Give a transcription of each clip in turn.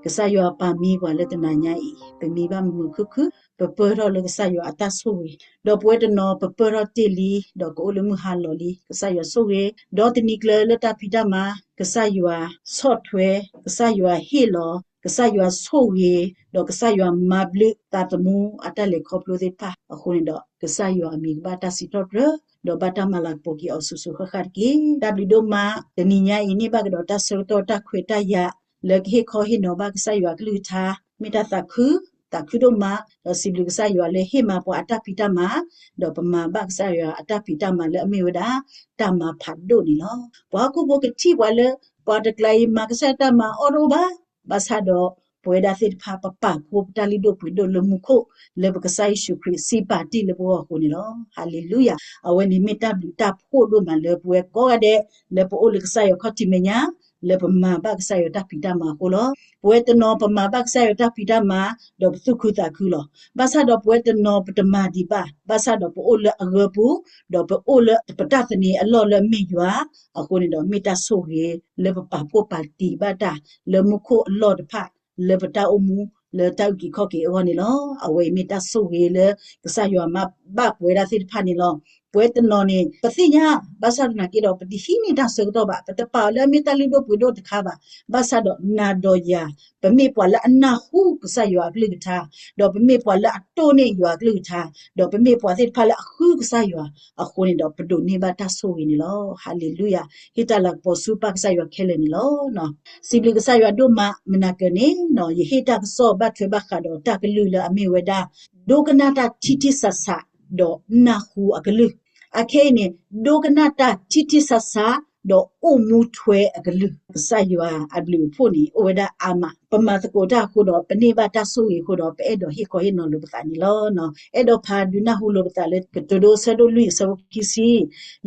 ကစၢ်ယွၤပာ်မံပှၤလၢတနၤညါအံၤ ပမံဘၣ်မုာ်မုာ်ခုၣ်ခုၣ်, ပပၢၢ်ထီၣ်လၢကစၢ်ယွၤအတၢ်ဆိၣ်ဂ့ၤ, ဒီးပဝဲတနီၤပပၢၢ်ထီၣ်တ့ၢ်လံ, ဒီးကအိၣ်လၢမုၢ်ဟါလီၤလံ, ကစၢ်ယွၤဆိၣ်ဂ့ၤ, ဒီးတနံၤကျၢၤလၢတၢ်ဖံးတၢ်မၤ, ကစၢ်ယွၤဆီၣ်ထွဲ, ကစၢ်ယွၤဟ့ၣ်လီၤ, ကစၢ်ယွၤဆိၣ်ဂ့ၤ, ဒီးကစၢ်ယွၤမၤဘျုးသးသမူအတၢ်လဲၤခီဖျိသ့ၣ်တဖၣ်အဃိန့ၣ်ဒီး ကစၢ်ယွၤအမံၤကဘၣ်တၢ်စံးထီၣ်ပတြၢၤ, ဒီးဘၣ်တၢ်မၤလၤကပီၤက့ၤအီၤဆူၣ်ဆူၣ်ဃၣ်ဃၣ်တက့ၢ်. တၢ်ဘျုးဒိၣ်မး, တနံၤညါအံၤန့ၢ်ဘၣ်ကဒီးတၢ်ဆၢကတီၢ်တၢ်ခွဲးတၢ်ယာ် လၢကဟ့ၣ်ခီဟ့ၣ်နီၤဘၣ်ကစၢ်ယွၤအကလုၢ်ကထါ, မ့ၢ်တၢ်သးခု, သးခုဒိၣ်မး, ဒီးစံးဘျုးကစၢ်ယွၤလၢဟ့ၣ်မၤပှၤအတၢ်ဖံးတၢ်မၤ, ဒီးပမၤဘၣ်ကစၢ်ယွၤအတၢ်ဖံးတၢ်မၤလၢအမ့ၢ်ဝဲဒၣ် တၢ်မၤဖးဒိၣ်န့ၣ်လီၤ. ပှၤဟီၣ်ခိၣ်ဖိကထံၣ်ပှၤလၢ ပှၤတကျါအံၤမၤကစၢ်ယွၤတၢ်မၤအီၣ်တအိၣ်ဘၣ်, ဘၣ်ဆၣ်ဒီး ပဝဲဒၣ်သ့ၣ်တဖၣ်ပပာ်ဖှိၣ်ပတၢ်လုၢ်ဒိၣ်ပှ့ၤဒိၣ်လၢမူခိၣ် လၢပကစၢ်ယ့ၣ်ၡူးခရံာ်စံးပာ်တ့ၢ်လၢပဂီၢ်အဃိန့ၣ်လီၤ. ဟၤလ့လူယၤ, အဝဲန့ၣ်မ့ၢ်တၢ်ဘျုးတၢ်ဖှိၣ်ဒိၣ်မးလၢပဝဲကိးဂၤဒဲး လၢပအိၣ်လၢကစၢ်ယွၤခီၣ်ထံးမဲာ်ညါ, လၢပမၤဘၣ်ကစၢ်ယွၤတၢ်ဖံးတၢ်မၤအဃိလီၤ. ပဝဲတနီၤပမၤဘၣ်ကစၢ်ယွၤတၢ်ဖံးတၢ်မၤ, ဒီးပသူၣ်ခုသးခုလီၤ. ဘၣ်ဆၣ်ဒီးပဝဲတနီၤပတမၤဒံးဘၣ်, ဘၣ်ဆၣ်ဒီးပအိၣ်လၢအဂၢၢ်ပူၤ, ဒီးပအိၣ်လၢပတၢ်သန့ၤအလီၢ်လၢအမ့ၢ်ယွၤ, အဃိန့ၣ်ဒီးမ့ၢ်တၢ်ဆိၣ်ဂ့ၤလၢပပာ်ဖှိၣ်ပာ်တံၢ်ဘၣ်တၢ် လၢမူခိၣ်အလီၢ်တဖၣ် လၢပတၢ်အိၣ်မူလၢတၢ်အုၣ်က့ၤခီၣ်က့ၤအဂီၢ်န့ၣ်လီၤ. အဝဲအံၤမ့ၢ်တၢ်ဆိၣ်ဂ့ၤလၢကစၢ်ယွၤမၤဘၣ်ပဝဲဒၣ်သ့ၣ်တဖၣ်န့ၣ်လီၤ. ပဝဲတနီၤန့ၣ် ပသ့ၣ်ညါ, ဘၣ်ဆၣ်သနာ်က့ဒီး ပတဟံးန့ၢ်တၢ်ဆၢကတီၢ်ဘၣ်, ပတပာ်အီၤလၢအမ့ၢ်တၢ်လုၢ်ဒိၣ်ပှ့ၤဒိၣ်တခါဘၣ်. ဘၣ်ဆၣ်ဒီးနၤဒီးယၤ ပမ့ၢ်ပှၤလၢအနၢ်ဟူကစၢ်ယွၤအကလုၢ်ကထါ, ဒီးပမ့ၢ်ပှၤလၢအတိၢ်န့ၢ်ယွၤအကလုၢ်ကထါ, ဒီးပမ့ၢ်ပှၤသ့ၣ်တဖၣ်လၢအဃုကစၢ်ယွၤအဃိန့ၣ်ဒီး ပဒိးန့ၢ်ဘၣ်တၢ်ဆိၣ်ဂ့ၤန့ၣ်လီၤ. ဟၤလ့လူယၤ, ဟ့ၣ်တၢ်လၤကပီၤဆူပၢ်ကစၢ်ယွၤခဲလၢာ်န့ၣ်လီၤ. စံးဘျုးကစၢ်ယွၤဒိၣ်မး, မနၤကၢၤန့ၣ် ယဟ့ၣ်တၢ်ကစီၣ်ဘၣ်ထွဲဘၣ်ဃးဒီးတၢ်ကလုၢ်လၢအမ့ၢ်ဝဲဒၣ် ဒိကနၣ်တၢ်ထံထံဆးဆး ဒီးနၢ်ဟူအကလုၢ်. အခဲအံၤန့ၣ် ဒိကနၣ်တၢ်ထံထံဆးဆး ဒီးအိၣ်မူထွဲအကလုၢ်. ကစၢ်ယွၤအဘျုးအဖှိၣ်န့ၣ် အိၣ်ဝဲဒၣ်အါမး, ပမၤသကိးတၢ်အဃိဒီး ပန့ၢ်ဘၣ်တၢ်ဆိၣ်ဂ့ၤအဃိဒီး ပအဲၣ်ဒိးဟ့ၣ်ခီဟ့ၣ်နီၤလိာ်ပသးန့ၣ်လီၤ. အဲၣ်ဒိးဖးဒုးနၢ်ဟူလိာ်ပသးလၢ ကတိၤဒိအဆၢဒိၣ်လွံၢ်အဆၢဖိခံဆံ,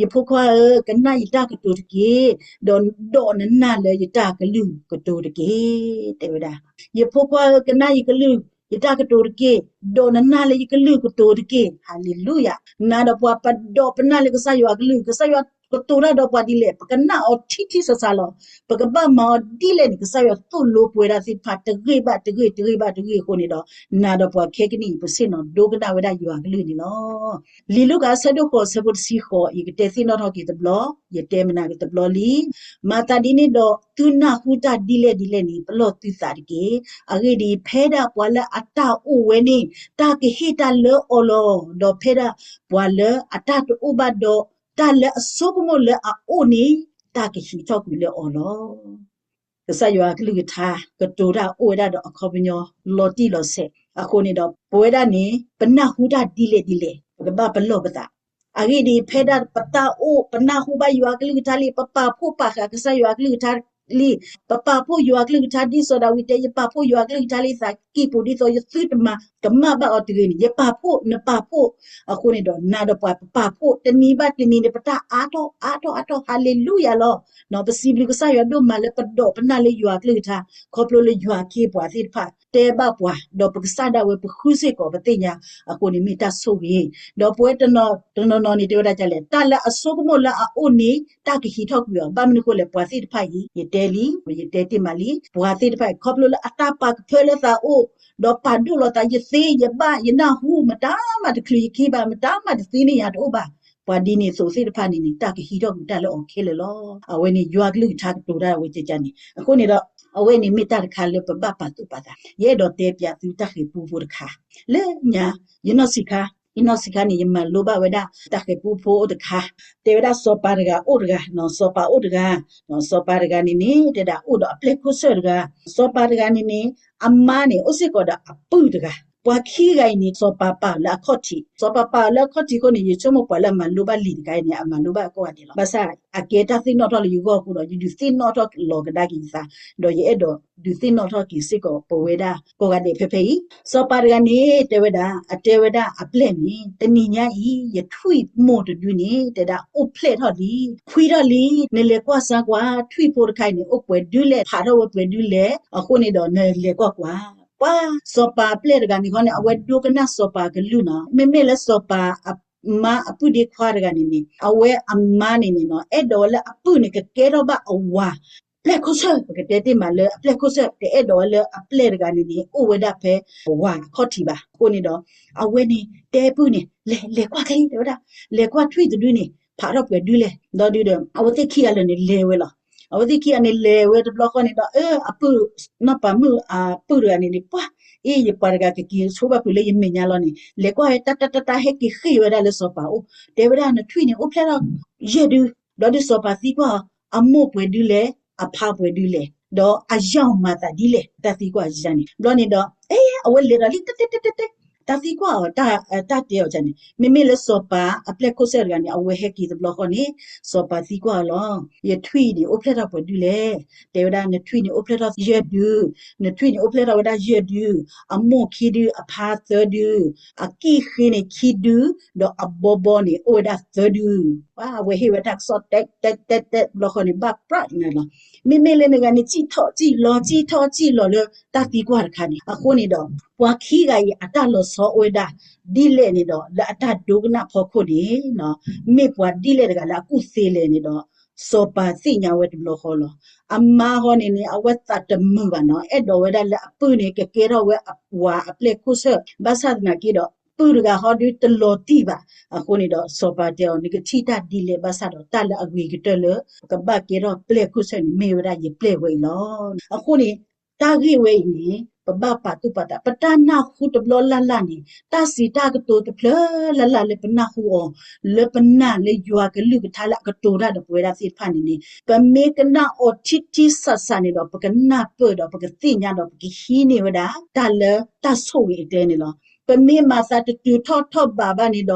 ယဖိခွါဧၢ, ကနၣ်ယတၢ်ကတိၤတက့ၢ်, ဒီးဒိးနနၢ်လၢယတၢ်ကလုၢ်ကတိၤတက့ၢ်, တဲဝဲဒၣ်. ယဖိခွါဧၢ, ကနၣ်ယကလုၢ်, ယတၢ်ကတိၤတက့ၢ်, ဒိးနနၢ်လၢယကလုၢ်ကတိၤတက့ၢ်. ဟၤလ့လူယၤ, နၤဒီးပှၤပဒိးပနၢ်လၢကစၢ်ယွၤအကလုၢ်, ကစၢ်ယွၤကတိၤတၢ်ဒီးပှၤဒ်လဲၣ်, ပကနၣ်အီၤထံထံဆးဆးလီၤ. ပကဘၣ်မၤအီၤဒ်လဲၣ်န့ၣ် ကစၢ်ယွၤသိၣ်လိပဝဲဒၣ်သ့ၣ်တဖၣ်တဂ့ၢ်ဘၣ်တဂ့ၢ် တဂ့ၢ်ဘၣ်တဂ့ၢ်အဃိန့ၣ်ဒီး နၤဒီးပှၤခဲကနံၣ်အံၤ ပဆ့ၣ်နီၤဒိကနၣ်ဝဲဒၣ်ယွၤအကလုၢ်န့ၣ်လီၤ. လံာ်လူၤကၣ်အဆၢဒိၣ်ဃိးအဆၢဖိတဆံဃိး ယကတဲသ့ၣ်နီၣ်ထီၣ်က့ၤတဘျီ, ယတဲမနၤက့ၤတဘျီလံ. မၤသးဒ်န့ၣ်ဒီး သုနၢ်ဟူတၢ်ဒ်လဲၣ်ဒ်လဲၣ်န့ၣ် ပလီၢ်သုသးတက့ၢ်. အဂ့ၢ်ဒ်အံၤ, ဖဲဒၣ်ပှၤလၢအတၢ်အိၣ်ဝဲန့ၣ် တၢ်ကဟ့ၣ်တၢ်လၢအီၤလီၤ. ဒီးဖဲဒၣ်ပှၤလၢအတၢ်တအိၣ်ဘၣ်ဒီး တၢ်လၢအဆိကမိၣ်လၢအအိၣ်န့ၣ် တၢ်ကဟံးထီၣ်ကွံာ်လၢအီၤလီၤ. ကစၢ်ယွၤအကလုၢ်ကထါ ကတိၤတၢ်အိၣ်ဝဲဒၣ်ဒီးအခီပညီ လီၤတံၢ်လီၤဆဲးအဃိန့ၣ်ဒီး ပဝဲဒၣ်န့ၣ် ပနၢ်ဟူတၢ်ဒ်လဲၣ်ဒ်လဲၣ် ပကဘၣ်ပလီၢ်ပသး. အဂ့ၢ်ဒ်အံၤ, ဖဲဒၣ်ပတၢ်အိၣ် ပနၢ်ဟူဘၣ်ယွၤအကလုၢ်ကထါလံ, ပပာ်ဖှိၣ်ပာ်ဃာ်ကစၢ်ယွၤအကလုၢ်ကထါလံ, ပပာ်ဖှိၣ်ယွၤအကလုၢ်ကထါ ဒ်စီၤဒၤဝံးတဲ, ယပာ်ဖှိၣ်ယွၤအကလုၢ်ကထါလံ သးကံၢ်ပူၤ ဒ်သိးယသုတမၤကမၣ်ဘၣ်အီၤတဂ့ၤန့ၣ်, ယပာ်ဖှိၣ်နပာ်ဖှိၣ်အဃိန့ၣ်ဒီး နၤဒီးပှၤပပာ်ဖှိၣ် တနံၤဘၣ်တနံၤန့ၣ် ပတၢ်အါထီၣ်အါထီၣ်အါထီၣ် ဟၤလ့လူယၤလီၤ. ပစံးဘျုးကစၢ်ယွၤဒိၣ်မးလၢပဒိးပနၢ်လၢယွၤအကလုၢ်ကထါ ခီဖျိလၢယွၤအခ့အပှၤသ့ၣ်တဖၣ် တဲဘၣ်ပှၤ ဒီးပကစၢ်ဒၣ်ဝဲပဃုစ့ၢ်ကီးပသ့ၣ်ညါအဃိန့ၣ် မ့ၢ်တၢ်ဆိၣ်ဂ့ၤ. ဒီးပဝဲတနီၤနီၤန့ၣ် တဲဝဲဒၣ်ဒ်လဲၣ်, တၢ်လၢအဆိကမိၣ်လၢအအိၣ်န့ၣ် တၢ်ကဟံးထီၣ်ကွံာ်အီၤ. ဘၣ်မနုၤအဃိလဲၣ်, ပှၤသ့ၣ်တဖၣ်အံၤ ယတဲလံ, ယတဲတ့ၢ်မးလံ, ပှၤသ့ၣ်တဖၣ်အံၤ ခီဖျိလၢအတၢ်ပာ်ကဖၢလၢသးအိၣ် ဒီးပာ်ဒိၣ်လီၤသး ယသ့ယဘၣ်ယနၢ်ဟူ မတၤမးတချုးယခံဘၣ် မတၤမးတသ့န့ၢ်ယၤတအိၣ်ဘၣ်. ပှၤဒ်န့ၣ်အသိးသ့ၣ်တဖၣ်န့ၣ်န့ၣ် တၢ်ကဟံးထီၣ်ကွံာ်တၢ်လၢအီၤခဲလၢာ်လီၤ. အဝဲန့ၣ်ယွၤကလုၢ်ကထါကတိၤတၢ်ဝဲကကန့ၣ် အဃိန့ၣ်ဒီး အဝဲန့ၣ်မ့ၢ်တၢ်တခါလၢပဘၣ်ပာ်သူၣ်ပာ်သး. ယအဲၣ်ဒိးတဲပၠးသုတၢ်ဃဲၤပူဖိတခါ လၢညါ ယနီၢ်ဆံးခါ, ယနီၢ်ဆံးခါန့ၣ် ယမၤလိဘၣ်ဝဲဒၣ် တၢ်ဃဲၤပူဖိအိၣ်တခါ, တဲဝဲဒၣ်စီၤပၤတဂၤအိၣ်တဂၤ, စီၤပၤအိၣ်တဂၤ, စီၤပၤတဂၤန့ၣ်န့ၣ် တဲဒၣ်အိၣ်ဒီးအပျဲၢ်ခိၣ်ဆၢၣ်တဂၤ, စီၤပၤတဂၤန့ၣ်န့ၣ် အမါန့ၣ် အိၣ်စ့ၢ်ကီးဒီးအပုၢ်တဂၤ, ပှၤခံဂၤအံၤန့ၣ် စီၤပၤပာ်အီၤလၢအခီၣ်ထံး, စီၤပၤပာ်အီၤလၢအခီၣ်ထံးအဃိန့ၣ် ယဆိကမိၣ်ပှၤလၢအမၤလိဘၣ်လံာ်တဂၤအံၤန့ၣ် အမၤလိဘၣ်ကိးဂၤဒဲးလီၤ. ဘၣ်ဆၣ် အကဲတၢ်သ့ၣ်နီၣ်ထီၣ်လၢယဂီၢ်အဃိဒီး ယဒုးသ့ၣ်နီၣ်ထီၣ်လီၤကဒါက့ၤယသး, ဒီးယအဲၣ်ဒိးဒုးသ့ၣ်နီၣ်ထီၣ်က့ၤစ့ၢ်ကီးပဝဲဒၣ်ကိးဂၤဒဲးဖဲဖဲအံၤ. စီၤပၤတဂၤန့ၣ် တဲဝဲဒၣ်, အတဲဝဲဒၣ်အပျဲၢ်န့ၣ် တနံၤညါအံၤ ယထွံၣ်မိၢ်တဒုန့ၣ် တဲဒၣ်အိၣ်ဖျဲၣ်ထီၣ်လံ, ခွံထီၣ်လံ, နလဲၤကွၢ်စၢ်ကွၢ် ထွံၣ်ဖိတခါအံၤန့ၣ် အိၣ်ပှဲၤဒုလဲၣ် ဖးထီၣ်ဝဲပှဲၤဒုလဲၣ်, အဃိန့ၣ်ဒီးနလဲၤကွၢ်ကွၢ်. ပှၤစီၤပၤအပျဲၢ်တဂၤန့ၣ်ခီန့ၣ် အဝဲဒိကနၣ်စီၤပၤကလုၢ်နီၤ, မ့မ့ၢ်လၢစီၤပၤအမါအပုၢ်ဒ့ခွါတဂၤန့ၣ်န့ၣ် အဝဲအမါန့ၣ်န့ၣ်နီၤ အဲၣ်ဒိးဝဲလၢအပုၢ်န့ၣ် ကကဲထီၣ်ဘၣ်အဝၤ ပျဲၢ်ခိၣ်ဆၢၣ် ပကတဲတ့ၢ်မးလၢအပျဲၢ်ခိၣ်ဆၢၣ် တအဲၣ်ဒိးဝဲလၢအပျဲၢ်တဂၤန့ၣ်န့ၣ် အိၣ်ဝဲဒၣ်ဖဲဝၤအခီၣ်ထံးဘၣ်. အဃိန့ၣ်ဒီး အဝဲန့ၣ်တဲပုၢ်န့ၣ် လဲၤ လဲၤကွၢ်ခဲအံၤ တဲဝဲဒၣ်, လဲၤကွၢ်ထွံၣ်တဒုန့ၣ် ဖးထီၣ်ပှဲၤဒုလဲၣ်. ဒီးဒုဒီး အဝဲသ့ၣ်ခံဂၤလၢာ်န့ၣ် လဲၤဝဲလီၤ. အဝဲသ့ၣ်ခံဂၤန့ၣ် လဲၤဝဲတဘျီဃီန့ၣ်ဒီး အပုၢ် နီၢ်ပၤမုၣ်အပုၢ်တဂၤန့ၣ်န့ၣ် ပှၤ အ့ ယပှၤတဂၤကက့ၤဆိဘၣ်ဖုးလၢယမဲာ်ညါလီၤန့ၣ် လဲၤကွၢ်ဝဲ တၢ်တၢ်တၢ်တၢ် ဟဲက့ၤဃ့ၢ်ဝဲဒၣ်လၢစီၤပၤအိၣ် တဲဝဲဒၣ် နထွံၣ်န့ၣ် အိၣ်ဖျဲၣ်ထီၣ်ယဲၢ်ဒု, ဒီးဒုးစီၤပၤသံကွၢ်အီၤ အမိၢ်ပှဲၤဒုလဲၣ်, အဖါပှဲၤဒုလဲၣ်, ဒီးအယၢ်အီၤမၤသးဒ်လဲၣ်, တၢ်သံကွၢ်အီၤန့ၣ်. ဘျီန့ၣ်ဒီး အ့ အဝဲလဲၤဒီးလံ တဲတဲတဲတဲတဲ တၢ်သံကွၢ်အီၤ တၢ်တဲအီၤန့ၣ် မ့မ့ၢ်လၢစီၤပၤ အပျဲၢ်ခိၣ်ဆၢၣ်တဂၤန့ၣ် အဝဲဟဲက့ၤတဘျီဃီန့ၣ် စီၤပၤသံကွၢ်အီၤလီၤ. ယထွံၣ်န့ၣ် အိၣ်ဖျဲၣ်ထီၣ်ပှဲၤဒုလဲၣ်. တဲဝဲဒၣ် နထွံၣ်န့ၣ် အိၣ်ဖျဲၣ်ထီၣ်ယဲၢ်ဒု, နထွံၣ်န့ၣ် အိၣ်ဖျဲၣ်ထီၣ်ဝဲဒၣ်ယဲၢ်ဒု, အမိၢ်ခံဒု, အဖါသၢဒု, အကံၢ်ဃ့န့ၣ်ခံဒု, ဒီးအဘီဘီန့ၣ် အိၣ်ဝဲဒၣ်သၢဒု. အဝဲဟ့ၣ်ဝဲတၢ်ကစီၣ်တဲတဲတဲတဲတဘျီဃီန့ၣ် ဘၣ်ပြးန့ၣ်လီၤ. မ့မ့ၢ်လၢနဂၤန့ၣ် စံၣ်ထီၣ်စံၣ်လီၤ စံၣ်ထီၣ်စံၣ်လီၤလၢတၢ်သံကွၢ်တခါန့ၣ်. အဃိန့ၣ်ဒီး ပှၤခံဂၤအံၤ အတၢ်လီၤဆီအိၣ်ဝဲဒၣ်ဒ်လဲၣ်န့ၣ်ဒီး လၢအတၢ်ဒိကနၣ်ဖီခိၣ်န့ၣ် မ့ၢ်ပှၤဒ်လဲၣ်တဂၤလၢအကူၣ်သ့လဲၣ်န့ၣ်ဒီး စီၤပၤသ့ၣ်ညါဝဲတဘျီဃီလီၤ. အမါဃီန့ၣ်န့ၣ် အဝဲသးတမုာ်ဘၣ်နီၤ, အဲၣ်ဒိးဝဲဒၣ်လၢအပုၢ်န့ၣ် ကကဲထီၣ်ဝဲအဝၤအပျဲၢ်ခိၣ်ဆၢၣ်, ဘၣ်ဆၣ်သနာ်က့ဒီး ပုၢ်တဂၤဟီဒုတလီၤတံၢ်ဘၣ်. အဃိန့ၣ်ဒီး စီၤပၤတဲအီၤ နကထံၣ်တၢ်ဒ်လဲၣ် ဘၣ်ဆၣ်ဒီးတၢ်လၢအဂ့ၤကတၢၢ်လၢ ပကဘၣ်ကဲထီၣ်ပျဲၢ်ခိၣ်ဆၢၣ်န့ၣ် မ့ၢ်ဝဲဒၣ်ယပျဲၢ်ဝဲအံၤလီၤ. အဃိန့ၣ် တၢ်ဂ့ၢ်ဝဲအံၤန့ၣ် ပဘၣ်ပာ်သူၣ်ပာ်သး ပတၢ်နၢ်ဟူတဘျီလၢ်လၢ်န့ၣ် တၢ်စံးတၢ်ကတိၤတဖျၢၣ်လၢ်လၢ်လၢပနၢ်ဟူအီၤ လၢပနာ်လၢယွၤကလုၢ်ကထါလၢအကတိၤတၢ်ဒီးပဝဲဒၣ်သ့ၣ်တဖၣ်န့ၣ်န့ၣ် ပမ့ၢ်ကနၣ်အီၤထံထံဆးဆးန့ၣ်ဒီး ပကနၢ်ပၢၢ်ဒီးပကသ့ၣ်ညါဒီးပကဟံးန့ၢ်ဝဲဒၣ် တၢ်လၢတၢ်ဆိၣ်ဂ့ၤအကျဲန့ၣ်လီၤ. ပမ့ၢ်မၤသးတတုၤထီၣ်ထီၣ်ဘးဘၣ်န့ၣ်ဒီး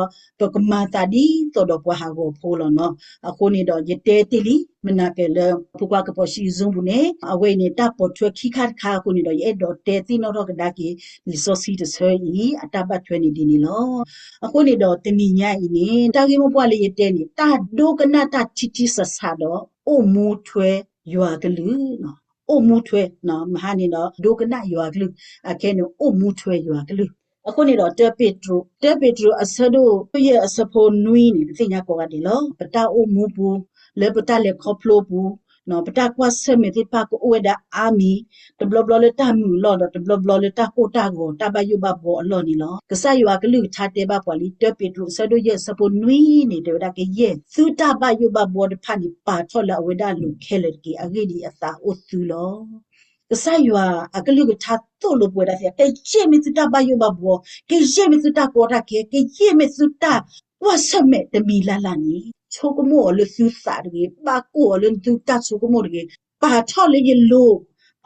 ပကမၤသးဒ်သိးဒီးပှၤဟးဂီၤဖိလီၤနီၤ. အဃိန့ၣ်ဒီး ယတဲတ့ၢ်လံ မနၤကဲလၢ ဖိခွါကပီၤစံ Zoom ပူၤန့ၣ် အဝဲအံၤန့ၣ် တၢ်ပိာ်ထွဲခံခါတခါအဃိန့ၣ်ဒီး ယအဲၣ်ဒိးတဲသ့ၣ်နီၣ်ထီၣ်ကဒါက့ၤ လံာ်စီဆှံတဆၢအံၤ အတၢ်ဘၣ်ထွဲန့ၣ်ဒ်န့ၣ်လီၤ. အဃိန့ၣ်ဒီး တနံၤညါအံၤန့ၣ် တၢ်ဂ့ၢ်မိၢ်ပှၢ်လၢယတဲန့ၣ် တၢ်ဒိကနၣ်တၢ်ထံထံဆးဆးဒီး အိၣ်မူထွဲယွၤကလုၢ် အိၣ်မူထွဲ မဟါန့ၣ်ဒီး ဒိကနၣ်ယွၤကလုၢ် အခဲန့ၣ် အိၣ်မူထွဲယွၤကလုၢ်. အဃိန့ၣ်ဒီး တၢပ့းတရူး တၢပ့းတရူးအဆၢဒိၣ်ယဲၢ်အဆၢဖိနွံန့ၣ် ပသ့ၣ်ညါကိးဂၤဒဲးလီၤ. ပတၢ်အိၣ်မူပူၤ လၢပတၢ်လဲၤခီဖျိပူၤ ပတၢ်ကွၢ်ဆၢၣ်မဲာ်သ့ၣ်တဖၣ်ကအိၣ်ဝဲဒၣ်အါမံၤ, တဘျီဘျီလၢတၢ်မုာ်အလီၢ်ဒီး တဘျီဘျီလၢတၢ်ကိၢ်တၢ်ဂီၤ တၢ်ဘၣ်ယိၣ်ဘၣ်ဘှီအလီၢ်န့ၣ်လီၤ. ကစၢ်ယွၤကလုၢ်ကထါတဲဘၣ်ပှၤလံ တၢပ့းတရူးအဆၢဒိၣ်ယဲၢ်အဆၢဖိနွံန့ၣ် တဲဝဲဒၣ် ကယဲၢ်သုတၢ်ဘၣ်ယိၣ်ဘၣ်ဘှီတဖၣ်န့ၣ် ပာ်ထီၣ်လၢအဝဲဒၣ်အလိၤခဲလၢာ်တက့ၢ်. အဂ့ၢ်ဒ်အံၤ အသးအိၣ်သုလီၤ. ကစၢ်ယွၤအကလုၢ်ကထါသိၣ်လိပဝဲဒၣ်သ့ၣ် ကယဲၢ်မ့ၢ်သုတၢ်ဘၣ်ယိၣ်ဘၣ်ဘှီ, ကယဲၢ်မ့ၢ်သုတၢ်ကီတၢ်ခဲ, ကယဲၢ်မ့ၢ်သုတၢ်ကွၢ်ဆၢၣ်မဲာ်တမံၤလၢ်လၢ်န့ၣ် ဆိကမိၣ်အီၤလၢသုသးတဂ့ၤ, ဘၣ်ကိၢ်အီၤလၢသုတၢ်ဆိကမိၣ်တဂ့ၤ, ပာ်ထီၣ်လၢယလိၤ,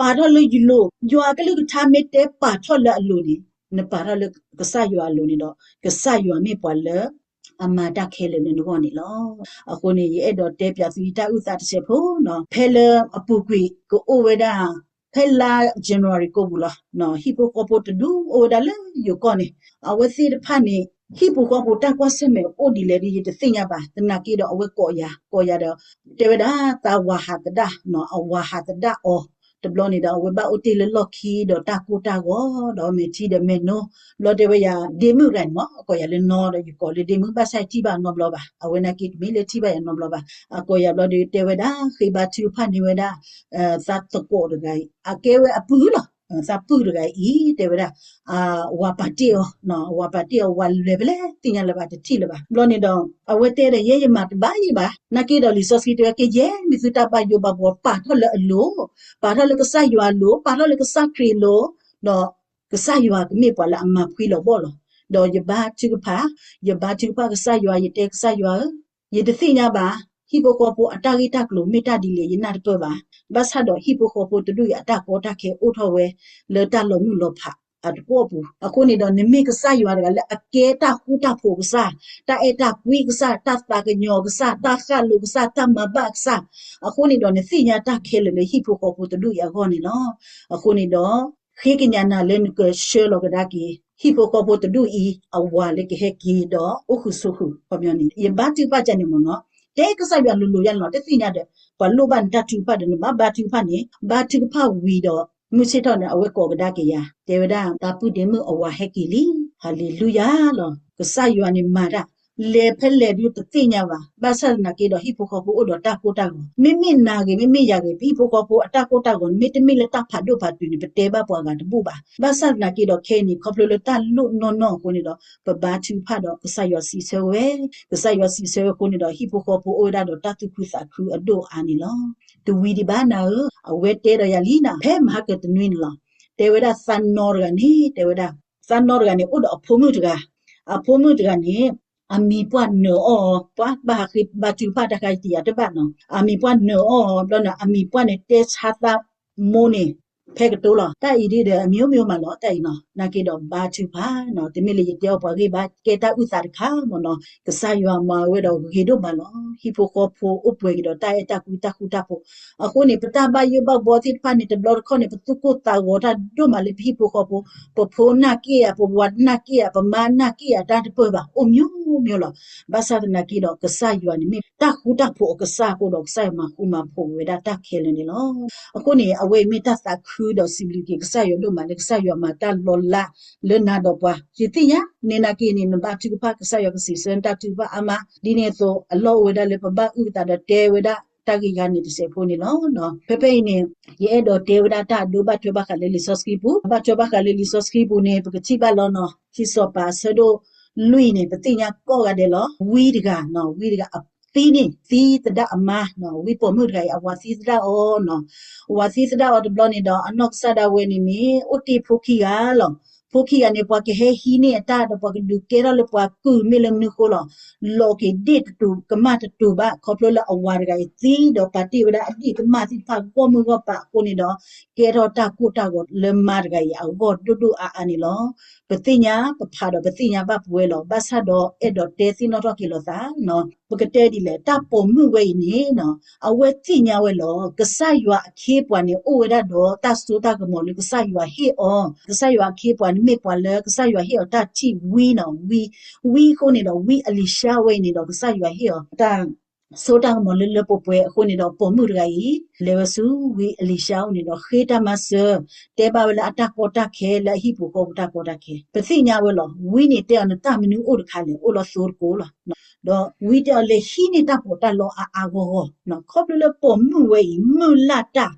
ပာ်ထီၣ်လၢယလိၤ. ယွၤအကလုၢ်ကထါမ့ၢ်တဲပာ်ထီၣ်လၢအလိၤန့ၣ် နပာ်ထီၣ်လၢကစၢ်ယွၤအလိၤန့ၣ်ဒီး ကစၢ်ယွၤမ့ၢ်ပှၤလၢ အမၤတၢ်ခဲလၢာ်လၢနဂီၢ်န့ၣ်လီၤ. အဃိန့ၣ် ယအဲၣ်ဒိးတဲပၠးသုယတၢ်အုၣ်သးတစဲးဖိနီၤ, ဖဲလၢအပူၤကွံာ်ကအိၣ်ဝဲဒၣ် ဖဲလါ January ကိးပူၤလီၤ. ဟံၣ်ဖိဃီဖိတဒူၣ်အိၣ်ဝဲဒၣ်လၢယိၤကီၢ်န့ၣ် အဝဲသ့ၣ်တဖၣ်န့ၣ် ဟံၣ်ဖိဃီဖိတၢ်ကွၢ်ဆၢၣ်မဲာ်အိၣ်ဒ်လဲၣ်ဒီး ယတသ့ၣ်ညါဘၣ်. သနာ်က့ဒီးအဝဲကိးယၤ, ကိးယၤဒီး တဲဝဲဒၣ် သးဝၤဟးသဒၣ်, အဝၤဟးသဒၣ်အီၤ တဘျီန့ၣ်ဒီး အဝဲဘၣ်အိၣ်တ့ၢ်လၢလီၢ်ခံဒီးတၢ်ကိၢ်တၢ်ဂီၤ ဒီးမဲာ်ထံဒီးမဲာ်နိ, ဘျီတဲဝဲယၤ ဒ့မုၣ်တဂၤန့ၣ်မး ကိးယၤလၢနီၤဒီး ယကိးလၢဒ့မုၣ်ဘၣ်ဆၣ်ယထံၣ်ဘၣ်နီတဘျီဘၣ်. အဝဲနာ်က့တမ့ၢ်လၢထံၣ်ဘၣ်ယၤနီတဘျီဘၣ်. အကိးယၤဘျီဒီးတဲဝဲဒၣ် ဃ့ဘါထုကဖၣ်န့ၢ်ဝဲဒၣ် သးသကိးတဂၤအံၤ အကဲဝဲအပုၢ်လီၤ. သးပုၢ်တဂၤအံၤ တဲဝဲဒၣ် ဝၤပာ်တ့ၢ်အီၤ, ဝၤပာ်တ့ၢ်အီၤ ဝၤလဲၤဖဲလဲၣ် သ့ၣ်ညါလၢၤဘၣ် တထံၣ်လၢၤဘၣ်. ဘျီန့ၣ်ဒီး အဝဲတဲဒီး ယဲယမၤတဘၣ်ယံၤဘၣ်. နာ်က့ဒီးလံာ်စီဆှံတဲဝဲ ကယဲၢ်မ့ၢ်သုတၢ်ဘၣ်ယိၣ်ဘၣ်ဘှီ ပာ်ထီၣ်လၢအလိၤ, ပာ်ထီၣ်လၢကစၢ်ယွၤအလိၤ, ပာ်ထီၣ်လၢကစၢ်ခရံာ်အလိၤ, ဒီးကစၢ်ယွၤကမ့ၢ်ပှၤလၢအမၤဖှံလီၤဘီၣ်လီၤ. ဒီးယဘါထုကဖၣ်, ယဘါထုကဖၣ်ကစၢ်ယွၤ, ယတဲကစၢ်ယွၤဧၢ, ယတသ့ၣ်ညါဘၣ် ဟံၣ်ဖိဃီဖိအတၢ်ဂ့ၢ်တၢ်ကျိၤမ့ၢ်တၢ်ဒ်လဲၣ် ယနၢ်တပၢၢ်ဘၣ်. ဘၣ်ဆၣ်ဒီးဟံၣ်ဖိဃီဖိတဒူၣ်အံၤ အတၢ်ကီတၢ်ခဲအိၣ်ထီၣ်ဝဲ လၢတၢ်လီၤမုၢ်လီၤဖးအသပှၢ်ပူၤ. အဃိန့ၣ်ဒီး နမ့ၢ်ကစၢ်ယွၤတဂၤလၢအကဲတၢ်ဃူတၢ်ဖိးကစၢ်, တၢ်အဲၣ်တၢ်ကွံကစၢ်, တၢ်သးကညီၤကစၢ်, တၢ်ဃၣ်လိာ်ကစၢ်, တၢ်မၤဘၣ်ကစၢ်. အဃိန့ၣ်ဒီး နသ့ၣ်ညါတၢ်ခဲလၢာ်လၢဟံၣ်ဖိဃီဖိတဒူၣ်အံၤအဂီၢ်န့ၣ်လီၤ. အဃိန့ၣ်ဒီး ဃ့ကညးနၤလၢနကဆှၢလီၤကဒါက့ၤ ဟံၣ်ဖိဃီဖိတဒူၣ်အံၤ အဝၤလၢကဟဲက့ၤဒီး အိၣ်ဃုာ်ဆိးဃုာ် ခီပညီန့ၣ် ယဘါထုကဖၣ်ကန့ၣ်မ့ၢ်နီၤ, တဲကစၢ်ယွၤလိၤလိၤယါန့ၣ်လီၤ. တသ့ၣ်ညါဒီး ပှၤလိၣ်ဘၣ်နတၢ်ထုကဖၣ်ဒီး နဘၣ်ဘါထုကဖၣ်န့ၣ် ဘါထုကဖၣ်ဝံၤဒီး မုၢ်ဆ့ၣ်ထီၣ်န့ၣ် အဝဲကိးကဒါက့ၤယၤ တဲဝဲဒၣ် သးပုၢ်ဒ့မုၣ်အဝၤဟဲက့ၤလံ. ဟၤလ့လူယၤလီၤ. ကစၢ်ယွၤန့ၣ်မၤတၢ် လဲၤဖဲလဲၣ်ဒုးတသ့ၣ်ညါဘၣ်. ဘၣ်ဆၣ်သနာ်က့ဒီး ဟံၣ်ဖိဃီဖိအိၣ်ဒီးတၢ်ကိၢ်တၢ်ဂီၤ, မ့မ့ၢ်နၤဂ့ၤ မ့မ့ၢ်ယၤဂ့ၤ ပဟံၣ်ဖိဃီဖိအတၢ်ကိၢ်တၢ်ဂီၤန့ၣ် မ့တမ့ၢ်လၢတၢ်ဖးဒိၣ်ဖးတုၤန့ၣ် ပတဲဘၣ်ပှၤဂၤတဘူၣ်ဘၣ်. ဘၣ်ဆၣ်သနာ်က့ဒီး ခဲအံၤန့ၣ် ခီဖျိလၢတၢ်လိၣ်နီၢ်နီၢ်အဃိန့ၣ်ဒီး ပဘါထုကဖၣ်ဒီး ကစၢ်ယွၤစံးဆၢဝဲ, ကစၢ်ယွၤစံးဆၢဝဲအဃိန့ၣ်ဒီး ဟံၣ်ဖိဃီဖိအိၣ်ဝဲဒၣ်ဒီးတၢ်သူၣ်ခုသးခုအဒိၣ်အါန့ၣ်လီၤ. တဝံၤဒံးဘၣ်နၤဧၢ, အဝဲတဲဒီးယၤလံနၤ, ဖဲမဟါကတနွံန့ၣ်လီၤ. တဲဝဲဒၣ်သးနီတဂၤန့ၣ် တဲဝဲဒၣ်, သးနီတဂၤန့ၣ် အိၣ်ဒီးအဖိမုၣ်တဂၤ, အဖိမုၣ်တဂၤန့ၣ် အမံၤပှၢ်နၢၤအီၣ်အီၤ, ပှၤဘၣ်ဟးဃ့ဘါထုကဖၣ်တၢ်ခါတယၤတဘၣ်နီၤ, အမံၤပှၢ်နၢၤအီၣ်အီၤ ဘျီန့ၣ် အမံၤပှၢ်န့ၣ်တဲဆါသးမိၢ်န့ၣ် ဖဲကတိၤလီၤ. တၢ်အံၤဒ်ဒီး အမံၤအိၣ်မံၤအိၣ်မးလီၤ တၢ်အံၤနီၤ, နာ်က့ဒီးဘါထုကဖၣ်နီၤ, တမ့ၢ်လၢယတဲအီၤပှၤဂ့ၢ်ဘၣ်, ကဲတၢ်အုၣ်သးတခါမ့ၢ်နီၤ, ကစၢ်ယွၤမၤဝဲဒီးဂ့ၤဒိၣ်မးလီၤ. ဟံၣ်ဖိဃီဖိအိၣ်ပှဲၤက့ၤဒီးတၢ်အဲၣ်တၢ်ကွံတၢ်ဃူတၢ်ဖိး, အဃိန့ၣ် ပတၢ်ဘၣ်ယိၣ်ဘၣ်ဘှီသ့ၣ်တဖၣ်န့ၣ် တဘျီတခီၣ်န့ၣ် ပသူၣ်ကိၢ်သးဂီၤတၢ်ဒိၣ်မးလၢပဟံၣ်ဖိဃီဖိ, ပဖိနာ်က့ၣ်ဧါ, ပဝၤနာ်က့ၣ်ဧါ, ပမါနာ်က့ၣ်ဧါ, တၢ်တပၢၢ်ဘၣ်, အိၣ်မံၤမံၤလီၤ. ဘၣ်ဆၣ်သနာ်က့ဒီး ကစၢ်ယွၤန့ၣ်မ့ၢ်တၢ်ဃူတၢ်ဖိးအကစၢ်အဃိဒီး ကစၢ်ယွၤမၤဃူမၤဖိးဝဲဒၣ်တၢ်ခဲလၢာ်န့ၣ်လီၤ. အဃိန့ၣ် အဝဲအံၤမ့ၢ်တၢ်သးခုဒီးစံးဘျုးက့ၤ ကစၢ်ယွၤဒိၣ်မးလၢကစၢ်ယွၤမၤတၢ်လီၤလးလၢနၤဒီးပှၤ, ယသ့ၣ်ညါ, နနာ်က့န့ၣ် နဘါထုကဖၣ် ကစၢ်ယွၤကစံးဆၢနတၢ်ထုကဖၣ်အါမး, ဒ်န့ၣ်အသိး အလီၢ်အိၣ်ဝဲဒၣ်လၢပဘၣ်အုၣ်ကသးဒီးတဲဝဲဒၣ်တၢ်ဂ့ၢ်ယါန့ၣ်တစဲးဖိန့ၣ်လီၤ. ဖဲဖဲအံၤန့ၣ် ယအဲၣ်ဒိးတဲဝဲဒၣ်တၢ်အဒိဘၣ်ထွဲဘၣ်ဃးလၢလံာ်စီဆှံပူၤ, ဘၣ်ထွဲဘၣ်ဃးလၢလံာ်စီဆှံပူၤန့ၣ် ပကထံၣ်ဘၣ်လီၤနီၤ, ခံစီၤပၤအဆၢဒိၣ်လွံၢ်န့ၣ် ပသ့ၣ်ညါကိးဂၤဒဲးလီၤ. ဝံတဂၤနီၤ, ဝံတဂၤအသံန့ၣ် သံသဒၣ်အမါနီၤ, ဝံပိာ်မုၣ်တဂၤအံၤ အဝၤသံသဒၣ်အီၤနီၤ, အဝၤသံသဒၣ်အီၤတဘျီန့ၣ်ဒီး အနီၢ်ကစၢ်ဒၣ်ဝဲန့ၣ်န့ၣ် အိၣ်တ့ၢ်ဖိခံဂၤလီၤ. ဖိခံဂၤန့ၣ် ပှၤကဟဲဟံးန့ၢ်အတၢ်ဒီး ပှၤကဒုးကဲထီၣ်လၢပှၤကုၢ်မ့ၢ်လၢမနုၤဃိလီၤ. လီၤက့ၤဒ့ၣ်တတူာ်ကမၣ်တတူာ်ဘၣ် ခီဖျိလၢအဝၤတဂၤအံၤသံဒီး ပာ်တ့ၢ်ဝဲဒၣ်အဒ့ၣ်ကမၣ်သ့ၣ်တဖၣ်ဂီၢ်မုၢ်ဂီၢ်ပၤအဃိန့ၣ်ဒီး ကဲထီၣ်တၢ်ကိၢ်တၢ်ဂီၤလၢမါတဂၤအံၤအဂီၢ်ဒိၣ်ဒိၣ်အါအါန့ၣ်လီၤ. ပသ့ၣ်ညါပဖးဒီးပသ့ၣ်ညါဘၣ်ပဝဲလီၤ. ဘၣ်ဆၣ်ဒီးအဲၣ်ဒိးတဲသ့ၣ်နီၣ်ထီၣ်က့ၤလိာ်သးနီၤ, ပကတဲဒ်လဲၣ်, တၢ်ပိာ်မုၣ်ဝဲအံၤန့ၣ်နီၤ, အဝဲသ့ၣ်ညါဝဲလီၤ. ကစၢ်ယွၤအခ့အပှၤန့ၣ် အိၣ်ဝဲဒၣ်ဒီးတၢ်စိတၢ်ကမီၤလၢကစၢ်ယွၤဟ့ၣ်အီၤ, ကစၢ်ယွၤအခ့အပှၤန့ၣ်မ့ၢ်ပှၤလၢကစၢ်ယွၤဟ့ၣ်အီၤတၢ်ထံၣ်ဝံနီၤ, ဝံ, ဝံအဃိန့ၣ်ဒီး ဝံအလံၤၡါဝဲအံၤန့ၣ်ဒီး ကစၢ်ယွၤဟ့ၣ်အီၤတၢ်စိတၢ်ကမီၤလၢလၢပှဲၤပှဲၤအဃိန့ၣ်ဒီး ပိာ်မုၣ်တဂၤအံၤ လဲၤဝဲဆူဝံအလံၤၡါအအိၣ်န့ၣ်ဒီး ဃ့တၢ်မၤစၢၤ, တဲဘၣ်ဝဲလၢအတၢ်ကီတၢ်ခဲ လၢအဟံၣ်ပူၤဃီပူၤတၢ်ကီတၢ်ခဲ, ပသ့ၣ်ညါဝဲလီၤ. ဝံန့ၣ်တဲအီၤ နတၢ်မနုၤအိၣ်တခါလဲၣ်, အိၣ်လီၤသိတကိးလီၤ. ဒီးဝံတဲအီၤ လဲၤဟံးန့ၢ်တၢ်ပီးတၢ်လီအါအါဂီၢ်ဂီၢ်, ခီဖျိလၢပိာ်မုၣ်ဝဲအံၤ မုၢ်လၢ်တၢ်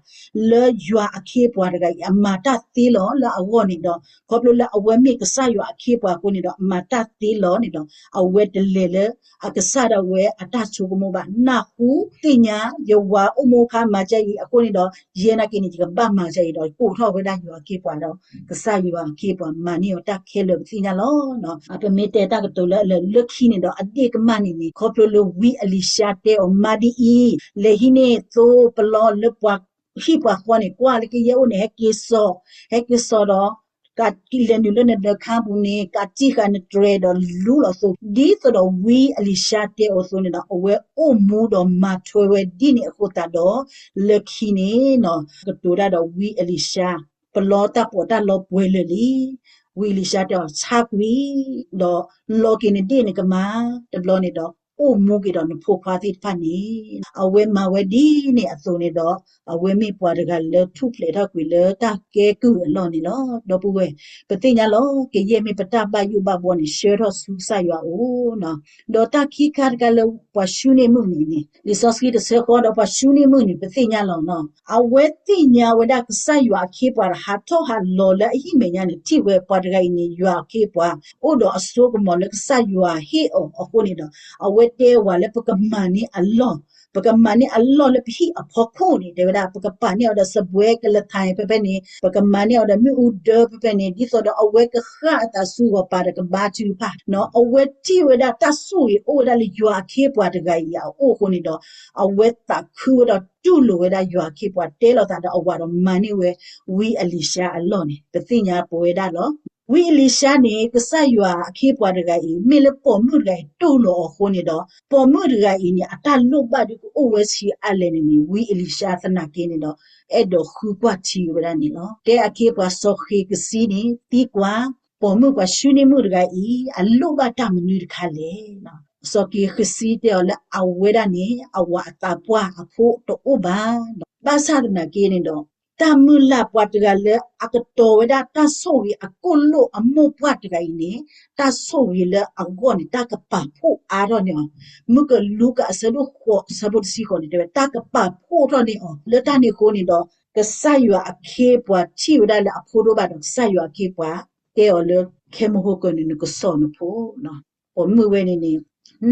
လၢယွၤအခ့အပှၤတဂၤအံၤ အမၤတၢ်သ့လီၤလၢအဂီၢ်န့ၣ်ဒီး ခီဖျိလၢအဝဲမ့ၢ်ကစၢ်ယွၤအခ့အပှၤအဃိန့ၣ်ဒီး အမၤတၢ်သ့လီၤန့ၣ်ဒီး အဝဲတလဲၤလၢအကစၢ်ဒၣ်ဝဲအတၢ်ဆိကမိၣ်ဘၣ်. နၢ်ဟူသ့ၣ်ညါ ယဝၤအိၣ်မူအခါမၤဒ်အံၤအဃိန့ၣ်ဒီး ယဲနာ်က့န့ၣ် ယကဘၣ်မၤဒ်အံၤဒီး ကိးထီၣ်ဝဲဒၣ်ယွၤအခ့အပှၤဒီး ကစၢ်ယွၤအခ့အပှၤမၤန့ၢ်အီၤတၢ်ခဲလၢာ် ပသ့ၣ်ညါလီၤ. ပမ့ၢ်တဲတၢ်ကတိၤလၢလၢခံန့ၣ်ဒီး အဒ့ၣ်ကမၣ်န့ၣ်န့ၣ် ခီဖျိလၢဝံအလံၤၡါတဲအီၤ မၤဒ်အံၤ, လဲၤဟံးန့ၢ်သိပလီလၢပှၤဟံၣ်ပှၤဃီန့ၣ် ကွၢ်လၢကယဲၢ်အိၣ်န့ၣ် ဟဲက့ၤစိာ်, ဟဲက့ၤစိာ်ဒီး ကလဲၤနုာ်လၢနဒၢးခါပူၤန့ၣ် ကးတံၢ်ဃာ်နတြဲၤဒီးလူလီၤသိ, ဒ်သိးဒီးဝံအလံၤၡါတဲအီၤအသိးန့ၣ်ဒီး အဝဲအိၣ်မူဒီးမၤထွဲဝဲဒ်န့ၣ်အဃိသတးဒီး လၢခံန့ၣ်နီၤ ကတိၤတၢ်ဒီးဝံအလံၤၡါ ပလီတၢ်ပီးတၢ်လီပှဲၤလၢာ်လံ. ဝံအလံၤၡါတဲအီၤ ဆါကွံာ် ဒီးလီၤက့ၤနဒ့ၣ်နကမၢ် တဘျီန့ၣ်ဒီး အိၣ်မူက့ၤဒီးနဖိခွါသ့ၣ်တဖၣ်န့ၣ် အဝဲမၤဝဲဒ်န့ၣ်အသိးန့ၣ်ဒီး အဝဲမ့ၢ်ပှၤတဂၤလၢထူၣ်ဖျဲးထီၣ်ကွံာ်လၢတၢ်ကဲကုၢ်အလီၢ်န့ၣ်လီၤ. ဒီပုၢ်ဝဲၢ် ပသ့ၣ်ညါလီၤ ကယဲၢ်မ့ၢ်ပတၢ်ဘၣ်ယိၣ်ဘၣ်ဘှီန့ၣ် ဆှၢထီၣ်ဆူကစၢ်ယွၤအအိၣ်နီၤ. ဒီးတၢ်ခံခါတခါလၢပှၤၡူန့ၢ်မုၣ်န့ၣ်န့ၣ် လံာ်စီဆှံတဆၢဃီဒီး ပှၤၡူန့ၢ်မုၣ်န့ၣ် ပသ့ၣ်ညါလီၤနီၤ. အဝဲသ့ၣ်ညါဝဲဒၣ်ကစၢ်ယွၤအခ့အပှၤဒီး ဟးထီၣ်ဟးလီၤလၢအဟံၣ်မဲာ်ညါန့ၣ် ထံၣ်ဝဲပှၤတဂၤအံၤန့ၣ် ယွၤအခ့အပှၤ အိၣ်ဒီးအစိကမီၤလၢကစၢ်ယွၤဟ့ၣ်အီၤအဃိန့ၣ်ဒီး အဝဲတဲဝဲလၢပကမၤန့ၢ်အလီၢ် ပကမၤန့ၢ်အလီၢ်လၢပဟံၣ်အဖီခိၣ်န့ၣ် တဲဝဲဒၣ် ပကပာ်န့ၢ်အီၤဒီးစပွဲကလသါဖဲဖဲန့ၣ် ပကမၤန့ၢ်အီၤဒီးမ့ၣ်အူဒၢဖဲဖဲန့ၣ် ဒ်သိးဒီးအဝဲကဃၣ်အသးဆူဂီၤပၤဒီးကဘါထုကဖၣ်နီၤ. အဝဲထံၣ်ဝဲဒၣ်တၢ်ဆိၣ်ဂ့ၤအိၣ်ဝဲဒၣ်လၢယွၤအခ့အပှၤတဂၤအံၤအအိၣ်အဃိန့ၣ်ဒီး အဝဲသးခုဝဲဒီးတူၢ်လိာ်ဝဲဒၣ်ယွၤအခ့အပှၤ တဲလိာ်သးဒီးအဝၤဒီးမၤန့ၢ်ဝဲ ဝံအလံၤၡါအလီၢ်န့ၣ် ပသ့ၣ်ညါပဝဲဒၣ်လီၤ. ဝံအလံၤၡါန့ၣ် ကစၢ်ယွၤအခ့အပှၤတဂၤအံၤ မ့ၢ်လၢပိာ်မုၣ်တဂၤအံၤတူၢ်လိာ်အီၤအဃိန့ၣ်ဒီး ပိာ်မုၣ်တဂၤအံၤန့ၣ် အတၢ်လိၣ်ဘၣ်ဒုးကအိၣ်ဝဲဆံးအါလဲၣ်န့ၣ်န့ၣ် ဝံအလံၤၡါသနာ်က့န့ၣ်ဒီး အဲၣ်ဒိးဃုကွၢ်ထံဝဲဒၣ်န့ၣ်လီၤ. တဲအခ့အပှၤစီၤဃ့ကစံန့ၣ် သံကွၢ် ပိာ်မုၣ်ပှၤၡူန့ၢ်မုၣ်တဂၤအံၤ အလိၣ်ဘၣ်တၢ်မနုၤတခါလဲၣ်. စီၤဃ့ကစံတဲအီၤလၢအဝဲဒၣ်န့ၣ် အဝၤအသးပှၢ်အဖိတအိၣ်ဘၣ်. ဘၣ်ဆၣ်သနာ်က့န့ၣ်ဒီး တၢ်မုၢ်လၢ်ပှၤတဂၤလၢအကတီၤဝဲဒၣ်တၢ်ဆိၣ်ဂ့ၤအကိၣ်လိၣ်အမိၢ်ပှၢ်တဂၤအံၤန့ၣ်, တၢ်ဆိၣ်ဂ့ၤလၢအဂီၢ်န့ၣ် တၢ်ကပာ်ဖှိၣ်အါထီၣ်န့ၢ်အီၤ. မုၢ်ကလူးကးအဆၢဒိၣ်ဃိး အဆၢဖိတဆံဃိးန့ၣ် တဲဝဲတၢ်ကပာ်ဖှိၣ်ထီၣ်န့ၢ်အီၤ. လၢတၢ်န့ၣ်အဃိန့ၣ်ဒီး ကစၢ်ယွၤအခ့အပှၤထံၣ်ဝဲဒၣ်လၢအဖိဒိၣ်ဘၣ်ဒီး ကစၢ်ယွၤအခ့အပှၤ တဲအီၤလၢခဲမုၢ်ဟိကၢန့ၣ် နကစီၤနဖိ ပိာ်မုၣ်ဝဲန့ၣ်န့ၣ်